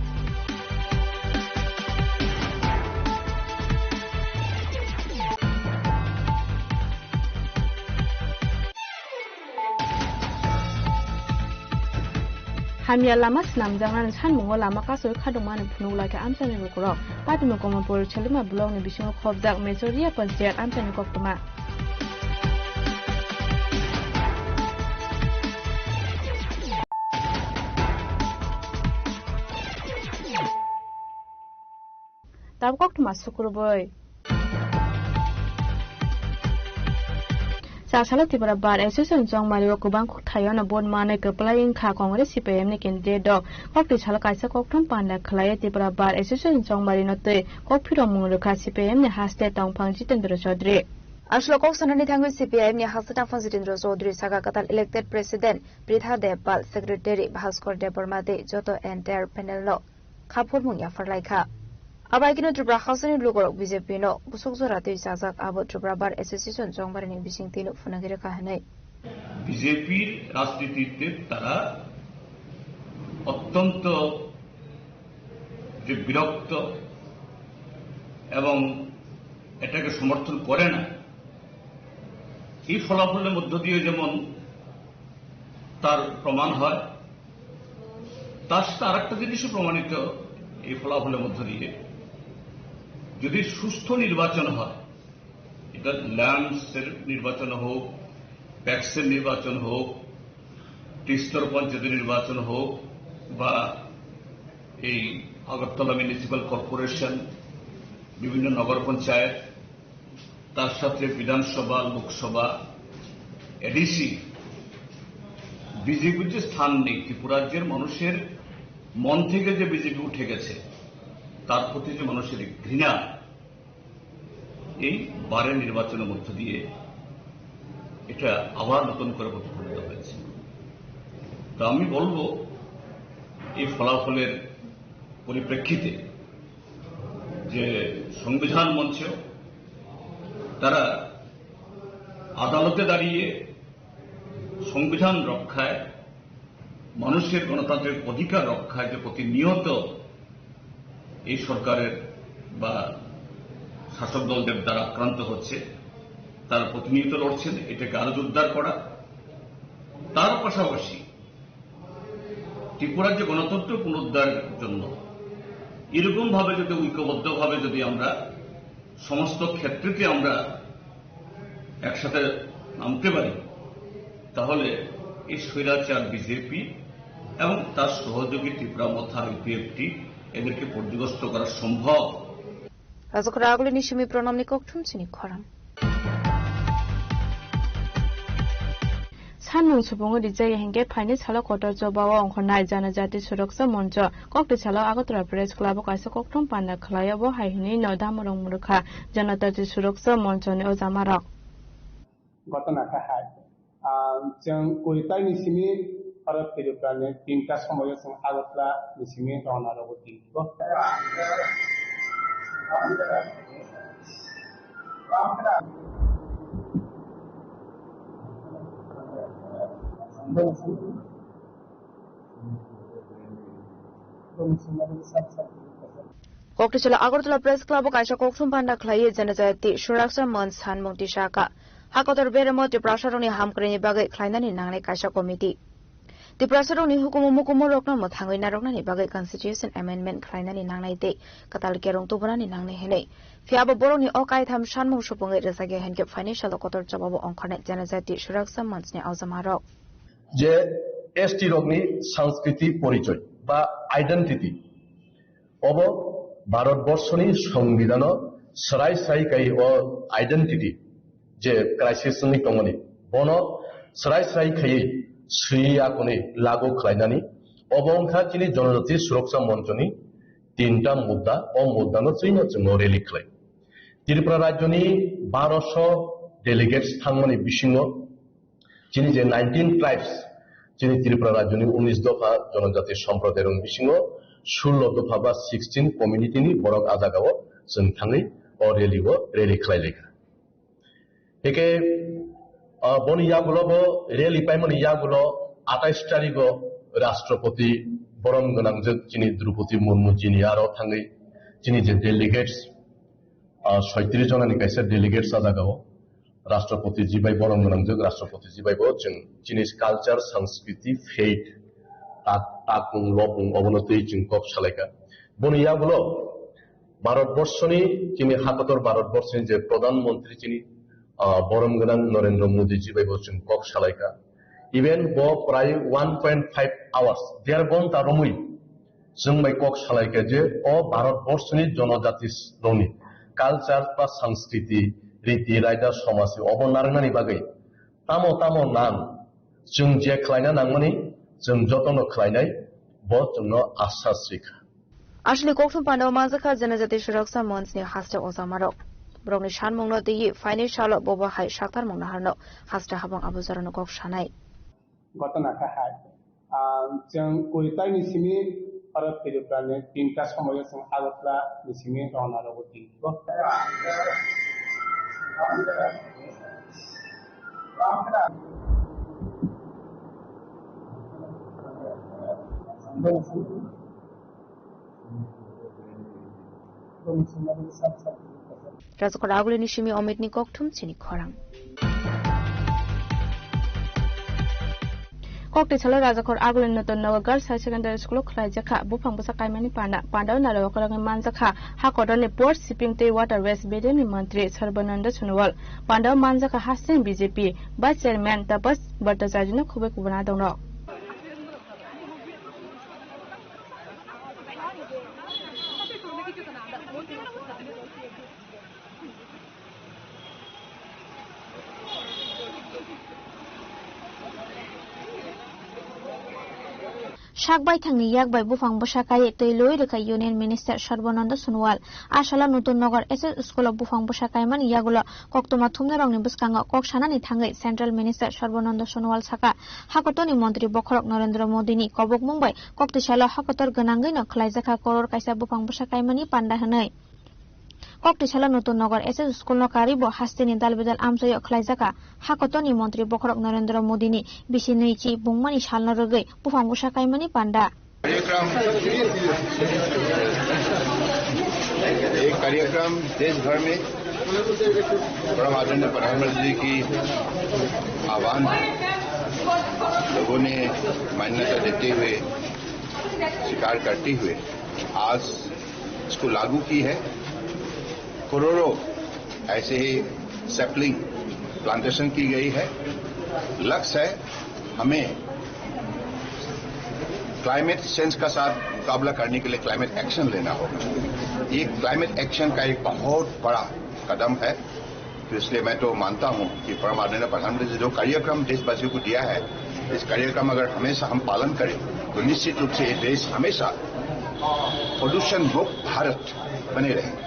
Hamya lama swnamjaknani sanmungo lama kasui khadokmani phunuk lai kha amchaini lukurok. Patimo Kamalpur Chelima block ni bisingo khobjak Mesoria panchayat amchaini koktwma. Tabuk koktwma sukurubui. Chasalo Tipra Bar Association Chongmari o kwbang kok thaio no vote manwi kwplai wngkha Congress C P I M ni candidate rok. Koktwi salo kaisa kokthum panda khlaiwi Tipra Bar Association Chongmari no twi kok phiromung rwkha C P I M ni haste tongphang Jitendra Chaudhary. Aswk kok sanani thangwi C P I M ni haste tongphang Jitendra Chaudhary saka kwtal elected president Pritha Debbarma, secretary Bhaskar Debbarma tei joto entire panel no kha phurmung yaphar lai kha. Abaikeno Tripura hausani lukurok B J P no busuk jora twi chajak, abo Tripura Bar Association Chongmari ni bisingtwi no phunugwi rwkha hwnwi. B J P রাজনীতিতে তারা অত্যন্ত যে বিরক্ত এবং এটাকে সমর্থন করে না, এই ফলাফলের মধ্য দিয়ে যেমন তার প্রমাণ হয়, তার সাথে আরেকটা জিনিসও প্রমাণিত এই ফলাফলের মধ্য দিয়ে। যদি সুস্থ নির্বাচন হয়, এটা ল্যান্ডসের নির্বাচন হোক, প্যাক্সের নির্বাচন হোক, ত্রিস্তর পঞ্চায়েত নির্বাচন হোক, বা এই আগরতলা মিউনিসিপ্যাল কর্পোরেশন, বিভিন্ন নগর পঞ্চায়েত, তার সাথে বিধানসভা, লোকসভা, এডিসি, বিজেপির যে স্থান নেই, ত্রিপুরাজ্যের মানুষের মন থেকে যে বিজেপি উঠে গেছে, তার প্রতি যে মানুষের ঘৃণা, এই বারের নির্বাচনের মধ্য দিয়ে এটা আবার নতুন করে প্রতিফলিত হয়েছে। তো আমি বলবো, এই ফলাফলের পরিপ্রেক্ষিতে যে সংবিধান মঞ্চ, তারা আদালতে দাঁড়িয়ে সংবিধান রক্ষায়, মানুষের গণতান্ত্রিক অধিকার রক্ষায় যে প্রতিনিয়ত এই সরকারের বা শাসক দলদের দ্বারা আক্রান্ত হচ্ছে, তারা প্রতিনিয়ত লড়ছেন এটাকে আরো জোরদার করা। তার পাশাপাশি ত্রিপুরার যে গণতন্ত্র পুনরুদ্ধারের জন্য এরকম ভাবে যদি ঐক্যবদ্ধভাবে যদি আমরা সমস্ত ক্ষেত্রেতে আমরা একসাথে নামতে পারি, তাহলে এই স্বৈরাচার বিজেপি এবং তার সহযোগী ত্রিপুরা মথা ইউপিএফটি এদেরকে পর্যুদস্ত করা সম্ভব। Rajakhor agulini simi pranamni kokthum chini khoram. Sanmung supungwi rijak ya hinkhe phaini salo kotor choba o ongkhornai Janajati Suraksa Moncho. Kokti salo Agartala Press Club o kaisa kokthum panda khlai o bo hai hwnwi no Damorong Murukha Janajati Suraksa Moncho ni o jamarok. ঘটনা kha hai. Ah, chwng koi taini simi oro Tripura ni tinta somoio chwng Agartala ni simi rwna rwgo tingo. Kokti salo Agartala Press Club o kaisa kokthum panda khlaiwi Janajati Suraksa Monch sanmung tisaka. Ha kotor beremo Tiprasarokni hamkraini bagwi khlainani nangnai kaisa committee. Tiprasarokni hukumu mukumu rokno mwthangwi narwknani bagwi constitution amendment khlainani nangnai tei kwtal kerong tubunani nangnai hwnwi. Phiya bo borokni o kaitham sanmung supungwi rwjakya hinkhe phaini salo kotor chobabo ongkhornai Janajati Suraksa Monchni aujamarok. Je S T rokni sanskriti porichoy ba identity, obo Bharat borshoni songbidhano Srai srai kai o identity je crisis wngwi tongmani, bono srai srai khaiwi swiwi akhonwi lagu khlainani. Obo wngkha chini Jonojati Suroksa Monchoni tinta mudda, o muddano chwino chwngno rally khlai. Tripura rajyoni baroso delegates thangmani bisingo chini je nineteen tribes, chini Tripura rajyoni unis dopha jonojati somprodayni bisingo sullo dopha ba sixteen community ni borok a jagao chwng thangwi o rally o rally khlai laikha. Hike, ah, boni yagulo bo rally paimani yagulo atais tarigo Rashtrapati borom gwnangjak chini Droupadi Murmu jini aro thangwi chini je delegates, ah, soitris jonani kaisa delegates a jagao Rashtrapati ji bai borom gwnangjak, Rashtrapati ji bai bo chwng chini culture, sanskriti, faith, tak-, takung, lopung obono twi chwng kok salaikha. Boni yagulo Bharat Borshoni, chini hakotor Bharat Borshoni je Pradhan Mantri chini, ah, borom gwnang Narendra Modi ji bai bo chwng kok salaikha. Even bo prai one point five hours, der ghonta romwi chwng bai kok salaikha je o Bharat Borshoni jonojati rokni culture ba sanskriti, riti, raida, somaj obo narwknani bagwi tamo tamo nang chwng je khlaina nangmani chwng jotono khlainai bo chwngno asas rikha. Aswkni kokthum pandao manjakha Janajati Suraksa Manchni haste ojamarok. Borokni sanmungno twiwi phainai salo bobo hai saktarmung naharno haste habang abujarano kok sanai. ঘটনা কাহাই। আহ, যেমন কুড়ি তারিখ নিসিমি ভারত ত্রিপুরা নে তিনটা সময় যেমন আগরতলা নিসিমি রওনা রব তিন। Rajakhor Agulini simi Omitni kokthum chini khorang. Kokti salo Rajakhor Agulini Nutun Nagar Girls High Secondary School o khlaijakha buphang bwsa kaimani panda. Pandao naro okorogwi manjakha hakotorni Port Shipping tei Waterways bedemni mantri Sarbananda Sonowal. Pandao manjakha hasteni B J P Vice Chairman Tapas Bhattacharya no khubui kubuna dongrok. Sak baithangni yak bai buphang bwsa kaiwi twi lwi rwkha Union Minister Sarbananda Sonowal. A salo Nutun Nagar S S School o buphang bwsa kaimani yagulo koktwma thumnairokni bwskango kok sanani thangwi Central Minister Sarbananda Sonowal sakha, hakotorni montri bokhorok Narendra Modini kobokmung bai koktwi salo hakotor gwnangwino khlaijakha koror kaisa buphang bwsa kaimani panda hwnwi. Koktwi salo Nutun Nagar S S School no karwi bo hasteni dal bedal amchaio khlaijakha hakotorni montri bokhorok Narendra Modini bisi nwi chi bungmani salno rwgwi buphang bwsa kaimani panda. कार्यक्रम, एक कार्यक्रम देश भर में परम आदरणीय प्रधानमंत्री जी की आह्वान लोगों ने मान्यता देते हुए, स्वीकार करते हुए आज इसको लागू की है। करोड़ों ऐसे ही सैपलिंग प्लांटेशन की गई है। लक्ष्य है हमें क्लाइमेट चेंज का साथ मुकाबला करने के लिए क्लाइमेट एक्शन लेना होगा। ये क्लाइमेट एक्शन का एक बहुत बड़ा कदम है। तो इसलिए मैं तो मानता हूं कि परम आदरणीय प्रधानमंत्री जी जो कार्यक्रम देशवासियों को दिया है, इस कार्यक्रम अगर हमेशा हम पालन करें तो निश्चित रूप से ये देश हमेशा पोल्यूशन मुक्त भारत बने रहेगा।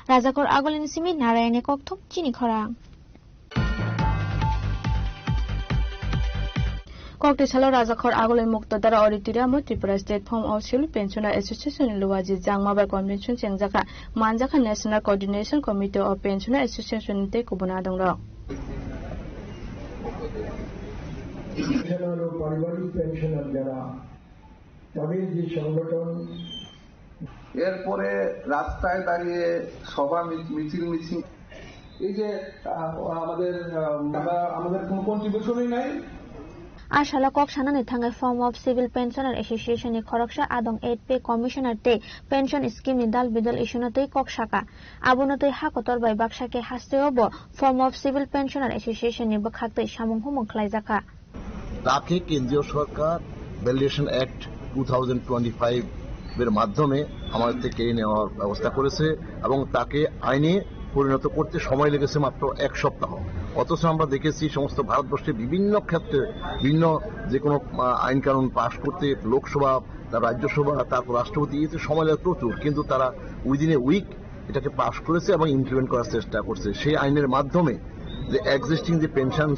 Rajakor Agulini simi Narayani kokthum chini khorang. Kokti salo Rajakor Agulini Muktadara Auditorium o Tripura State Form of Civil Pensioner Association ni Luwaji Jangma bai convention chengjakha, manjakha National Coordination Committee of Pensioner Association ni tei kubun adongrok. Pensioner o paribarik pensioner jara, tader je songothon এরপরে রাস্তায় দাঁড়িয়ে সভা মি-, মিছিল মিছিল। এই যে, আহ, আমাদের, আহ, আমরা, আমাদের কোনো কন্ট্রিবিউশনই নাই। A salo kok sanani thangwi Form of Civil Pensioner Association ni khoroksa adong eight Pay Commissioner tei Pension Scheme ni dal bidal issue no twi kok saka. Abono twi ha kotor bai baksa khe hasteo bo Form of Civil Pensioner Association ni bwkhak twi samung humung khlaijakha. তাকে কেন্দ্রীয় সরকার validation act two thousand twenty five এর মাধ্যমে আমাদের থেকে কেড়ে নেওয়ার ব্যবস্থা করেছে এবং তাকে আইনে পরিণত করতে সময় লেগেছে মাত্র এক সপ্তাহ। অথচ আমরা দেখেছি সমস্ত ভারতবর্ষে বিভিন্ন ক্ষেত্রে বিভিন্ন যে কোনো, আহ, আইন কানুন পাশ করতে লোকসভা, তার রাজ্যসভা, তারপর রাষ্ট্রপতি, এতে সময় লাগে প্রচুর, কিন্তু তারা উইদিন এ উইক এটাকে পাশ করেছে এবং ইমপ্লিমেন্ট করার চেষ্টা করছে। সেই আইনের মাধ্যমে যে এক্সিস্টিং যে পেনশন,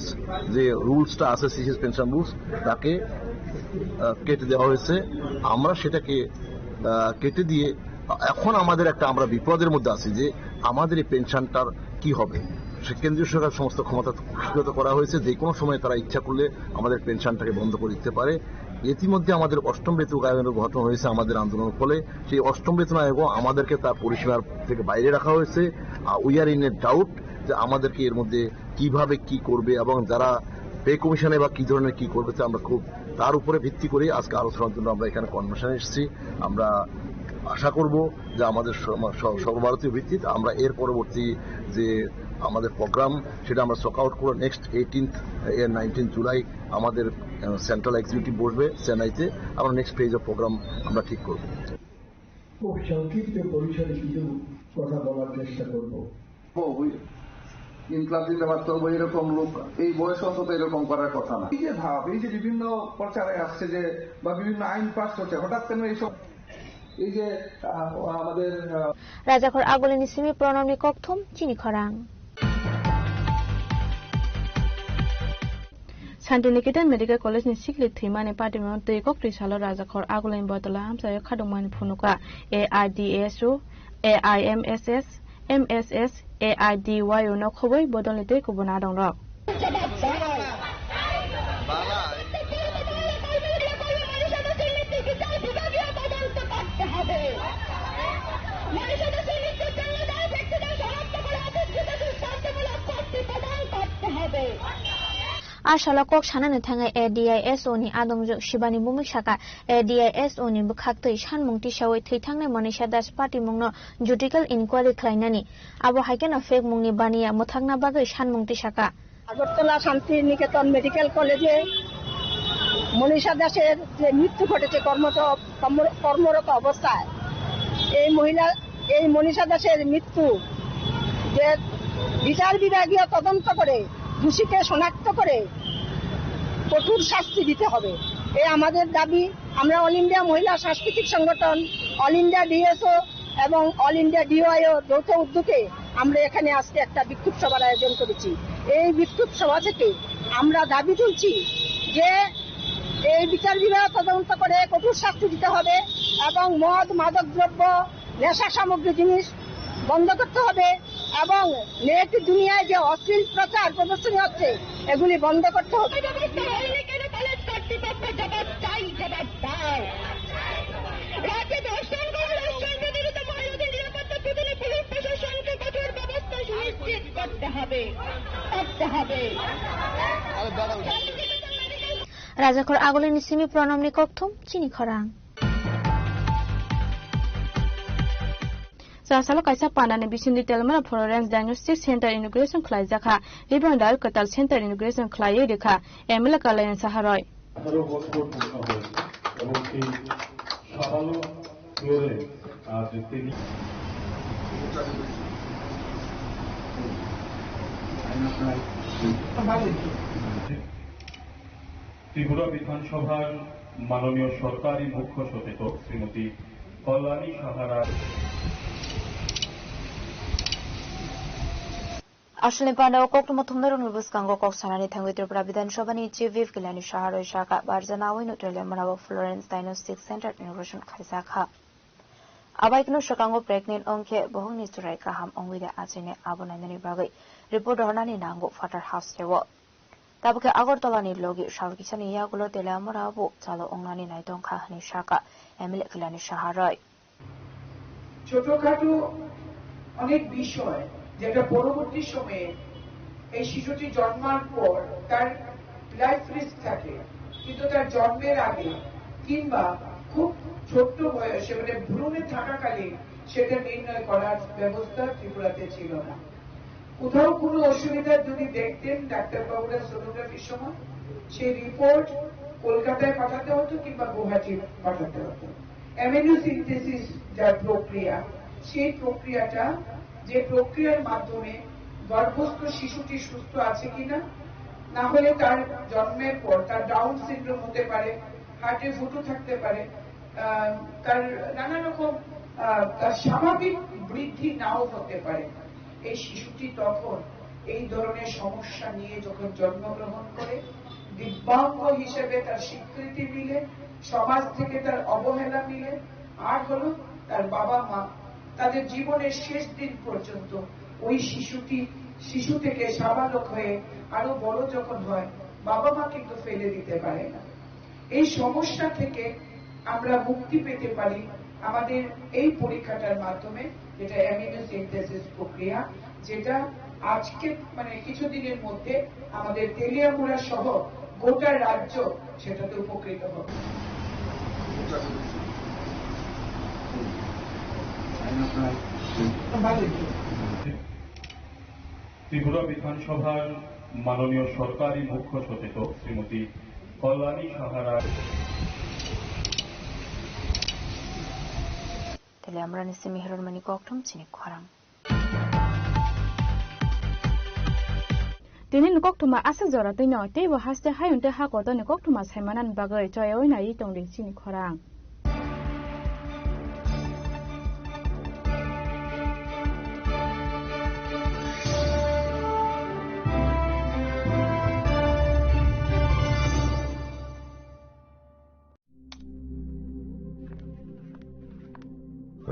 যে রুলসটা আছে, সিসিএস পেনশন রুলস, তাকে, আহ, কেটে দেওয়া হয়েছে। আমরা সেটাকে, আহ, কেটে দিয়ে এখন আমাদের একটা, আমরা বিপদের মধ্যে আছি যে আমাদের এই পেনশনটার কি হবে। সে কেন্দ্রীয় সরকার সমস্ত ক্ষমতা হস্তগত করা হয়েছে, যে কোনো সময় তারা ইচ্ছা করলে আমাদের পেনশনটাকে বন্ধ করে দিতে পারে। ইতিমধ্যে আমাদের অষ্টম বেতন আয়োগ গঠন হয়েছে আমাদের আন্দোলনের ফলে। সেই অষ্টম বেতন আয়োগও আমাদেরকে তার পরিসীমার থেকে বাইরে রাখা হয়েছে। Uh, we are in a doubt যে আমাদেরকে এর মধ্যে কিভাবে কি করবে এবং যারা পে কমিশনে বা কি ধরনের কি করবে, তা আমরা খুব তার উপরে ভিত্তি করে আজকে আলোচনার জন্য আমরা এখানে কনভেনশনে এসেছি। আমরা আশা করব যে আমাদের সম-, স-, সর্বভারতীয় ভিত্তিতে আমরা এর পরবর্তী যে আমাদের প্রোগ্রাম, সেটা আমরা সর্ট আউট করে নেক্সট এইটিন্থ এর নাইনটিন জুলাই আমাদের, আহ, সেন্ট্রাল এক্সিকিউটিভ বসবে চেন্নাইতে। আমরা নেক্সট ফেজ অফ প্রোগ্রাম আমরা ঠিক করব। খুব সংক্ষিপ্ত পরিসরে কিছু কথা বলার চেষ্টা করব। ইনকলাব জিন্দাবাদ করবো এরকম লোক এই বয়সে অন্তত এরকম করার কথা না। এই যে ভাব, এই যে বিভিন্ন প্রচারে আসছে যে, বা বিভিন্ন আইন পাস হচ্ছে, হঠাৎ কেন এইসব, এই যে, আহ, আমাদের, আহ, Rajakhor Agulini simi Pranamni kokthum chini khorang. Shantiniketan Medical College ni sikli thwimani patimano twi koktwi salo Rajakhor Agulini Botola amchaio khadokmani phunuka. A I D S O, A I M S S, M S S, A I D Y O no khobwi bodolni tei kubun adongrok. A salo kok sanani thangwi A D I S O ni adongjwk Shibani Bhumik saka, A D I S O ni bwkhaktwi sanmung tisawi thwithangnai Monisha Das patimungno judicial inquiry khlainani, abo hai kheno fake mungni baniya mwthakna bagwi sanmung tisaka. Agartala শান্তি নিকেতন মেডিকেল কলেজে মনীষা দাসের যে মৃত্যু ঘটেছে কর্মত-, কর্ম-, কর্মরত অবস্থায় এই মহিলা, এই মনীষা দাসের মৃত্যু যে বিচার বিভাগীয় তদন্ত করে দোষীকে শনাক্ত করে কঠোর শাস্তি দিতে হবে, এই আমাদের দাবি। আমরা অল ইন্ডিয়া মহিলা সাংস্কৃতিক সংগঠন, অল ইন্ডিয়া ডিএসও এবং অল ইন্ডিয়া ডিওয়াইও যৌথ উদ্যোগে আমরা এখানে আজকে একটা বিক্ষোভ সভার আয়োজন করেছি। এই বিক্ষোভ সভা থেকে আমরা দাবি তুলছি যে এই বিচার বিভাগ তদন্ত করে কঠোর শাস্তি দিতে হবে এবং মদ, মাদক দ্রব্য, নেশা সামগ্রী জিনিস বন্ধ করতে হবে এবং নেট দুনিয়ায় যে অশ্লীল প্রচার প্রদর্শনী হচ্ছে, এগুলি বন্ধ করতে হবে। ব্যবস্থা হয়নি কেন? কলেজ কর্তৃপক্ষ জবাব চাই, জবাব দাও। রাজ্যে ধর্ষণ, গণধর্ষণ প্রতিরোধে মহিলাদের নিরাপত্তা প্রদানে পুলিশ প্রশাসনকে কঠোর ব্যবস্থা সুনিশ্চিত করতে হবে, করতে হবে। Rajakhor Agulini simi Pranamni kokthum chini khorang. Chasalo kaisa panani bisingtwi Teliamura Florence Diagnostic Center inauguration khlaijakha. Ribon dal kwtal center inauguration khlaiwi rwkha M L A Kalyan Saha Roy. আঠারো বছর পূর্ণ হয়েছে এবং সেই সাবালক ফ্লোরেন্স আজ তিনি ত্রিপুরা বিধানসভার মাননীয় সরকারি মুখ্য সচেতক শ্রীমতী কল্যাণী Sahara. Aswlni panda o koktwma thumnairokni bwskango kok sanani thangwi Tripura Bidhan Sabhani Chief Whip Kalyani Saha Roy sakha, barjanawi no Teliamura o Florence Diagnostic Center inauguration khaijak kha. Abaikno swkango pregnant wngkhe bohokni chwrai kaham wngwi de achaini abo nainani bagwi report rohornani nango phatar hasteo. Tabukhe Agartala ni logi salkisani yagulo Teliamura bo chalo wngnani naitongkha hwnwi sakha M L A Kalyani Saha Roy. ছোটখাটো অনেক বিষয় যেটা পরবর্তী সময়ে এই শিশুটি জন্মার পর তার লাইফ রিস্ক থাকে। কিন্তু তার জন্মের আগে কিংবা খুব ছোট্ট বয়সে, মানে ভ্রূণে থাকাকালীন সেটা নির্ণয় করার ব্যবস্থা ত্রিপুরাতে ছিল না। কোথাও কোনো অসুবিধা যদি দেখতেন ডাক্তারবাবুরা সোনোগ্রাফির সময়, সেই রিপোর্ট কলকাতায় পাঠাতে হতো কিংবা গুয়াহাটি পাঠাতে হতো। অ্যামিনোসিনথেসিস যার প্রক্রিয়া, সেই প্রক্রিয়াটা, যে প্রক্রিয়ার মাধ্যমে গর্ভস্থ শিশুটি সুস্থ আছে কিনা, না হলে তার জন্মের পর তার ডাউন সিনড্রোম হতে পারে, হার্টে ফুটো থাকতে পারে, আহ, তার নানা রকম, আহ, তার স্বাভাবিক বৃদ্ধি নাও হতে পারে। এই শিশুটি তখন এই ধরনের সমস্যা নিয়ে যখন জন্মগ্রহণ করে, দিব্যাঙ্গ হিসেবে তার স্বীকৃতি মিলে, সমাজ থেকে তার অবহেলা মিলে, আর হলো তার বাবা মা তাদের জীবনের শেষ দিন পর্যন্ত ওই শিশুটি, শিশু থেকে সাবালক হয়ে আরো বড় যখন হয়, বাবা মা কিন্তু ফেলে দিতে পারে না। এই সমস্যা থেকে আমরা মুক্তি পেতে পারি আমাদের এই পরীক্ষাটার মাধ্যমে, যেটা অ্যামিনো সিনথেসিস প্রক্রিয়া, যেটা আজকে, মানে, কিছুদিনের মধ্যে আমাদের তেলিয়ামুড়া সহ গোটা রাজ্য সেটাতে উপকৃত হবে। ত্রিপুরা বিধানসভার মাননীয় সরকারি মুখ্য সচেতক শ্রীমতী কল্যাণী Sahara. Tele amrani simi heror mani kokthum chini khorang. Tini ni kokthuma aswk jora twino teibo haste hayung tei ha kotor ni kokthuma saimanani bagwi choyawi naiwi tongdi chini khorang.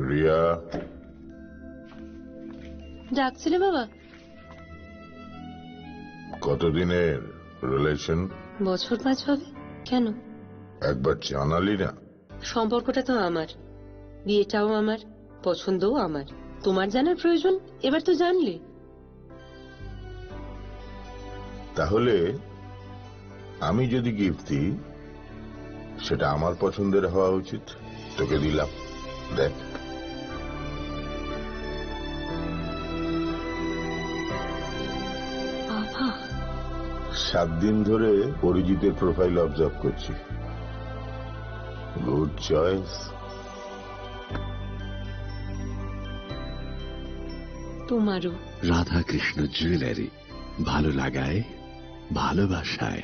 Riya. ডাকছিলে বাবা? কতদিনের রিলেশন? বছর পাঁচ হবে। কেন? একবার জানালি না। সম্পর্কটা তো আমার, বিয়েটাও আমার, পছন্দও আমার। তোমার জানার প্রয়োজন, এবার তো জানলে। তাহলে আমি যদি গিফট দিই, সেটা আমার পছন্দের হওয়া উচিত। তোকে দিলাম, দেখ। বাবা। সাত দিন ধরে অরিজিতের প্রোফাইল অবজার্ভ করছি। Good choice. তোমারও। রাধাকৃষ্ণ জুয়েলারি, ভালো লাগায়, ভালোবাসায়।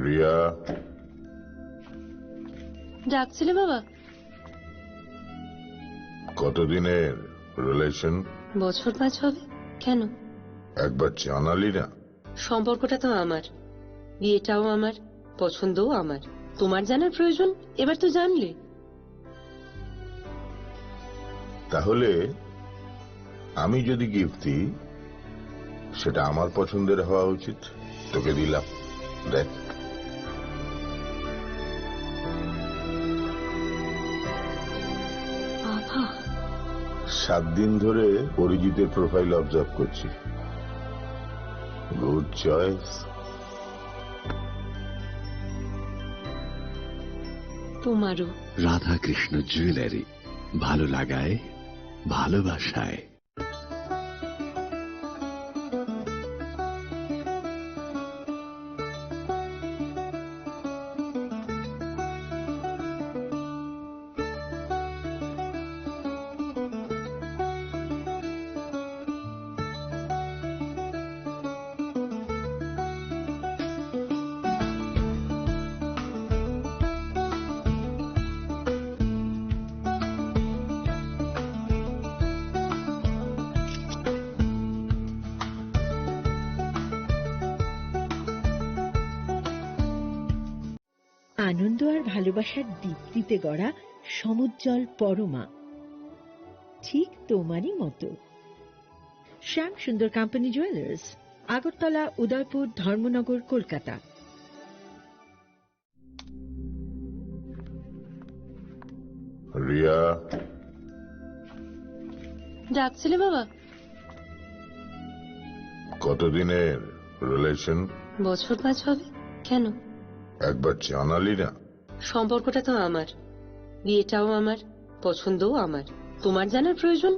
রিয়া। ডাকছিলে বাবা? কতদিনের রিলেশন? বছর পাঁচ হবে। কেন? একবার জানালি না। সম্পর্কটা তো আমার, বিয়েটাও আমার, পছন্দও আমার। তোমার জানার প্রয়োজন, এবার তো জানলে। তাহলে আমি যদি গিফট দিই, সেটা আমার পছন্দের হওয়া উচিত। তোকে দিলাম, দেখ। বাবা। সাত দিন ধরে অরিজিতের প্রোফাইল অবজার্ভ করছি। Good choice. তোমারও। রাধাকৃষ্ণ জুয়েলারি, ভালো লাগায়, ভালোবাসায়। আনন্দ আর ভালোবাসার দীপ্তিতে গড়া সমুজ্জ্বল পরমা, ঠিক তোমারই মতো। শ্যাম সুন্দর কোম্পানি জুয়েলার্স, আগরতলা, উদয়পুর, ধর্মনগর, কলকাতা। রিয়া, ডাকছিলে বাবা? কতদিনের রিলেশন? বছর পাঁচ হবে। কেন? একবার জানালি না। সম্পর্কটা তো আমার, বিয়েটাও আমার, পছন্দও আমার। তোমার জানার প্রয়োজন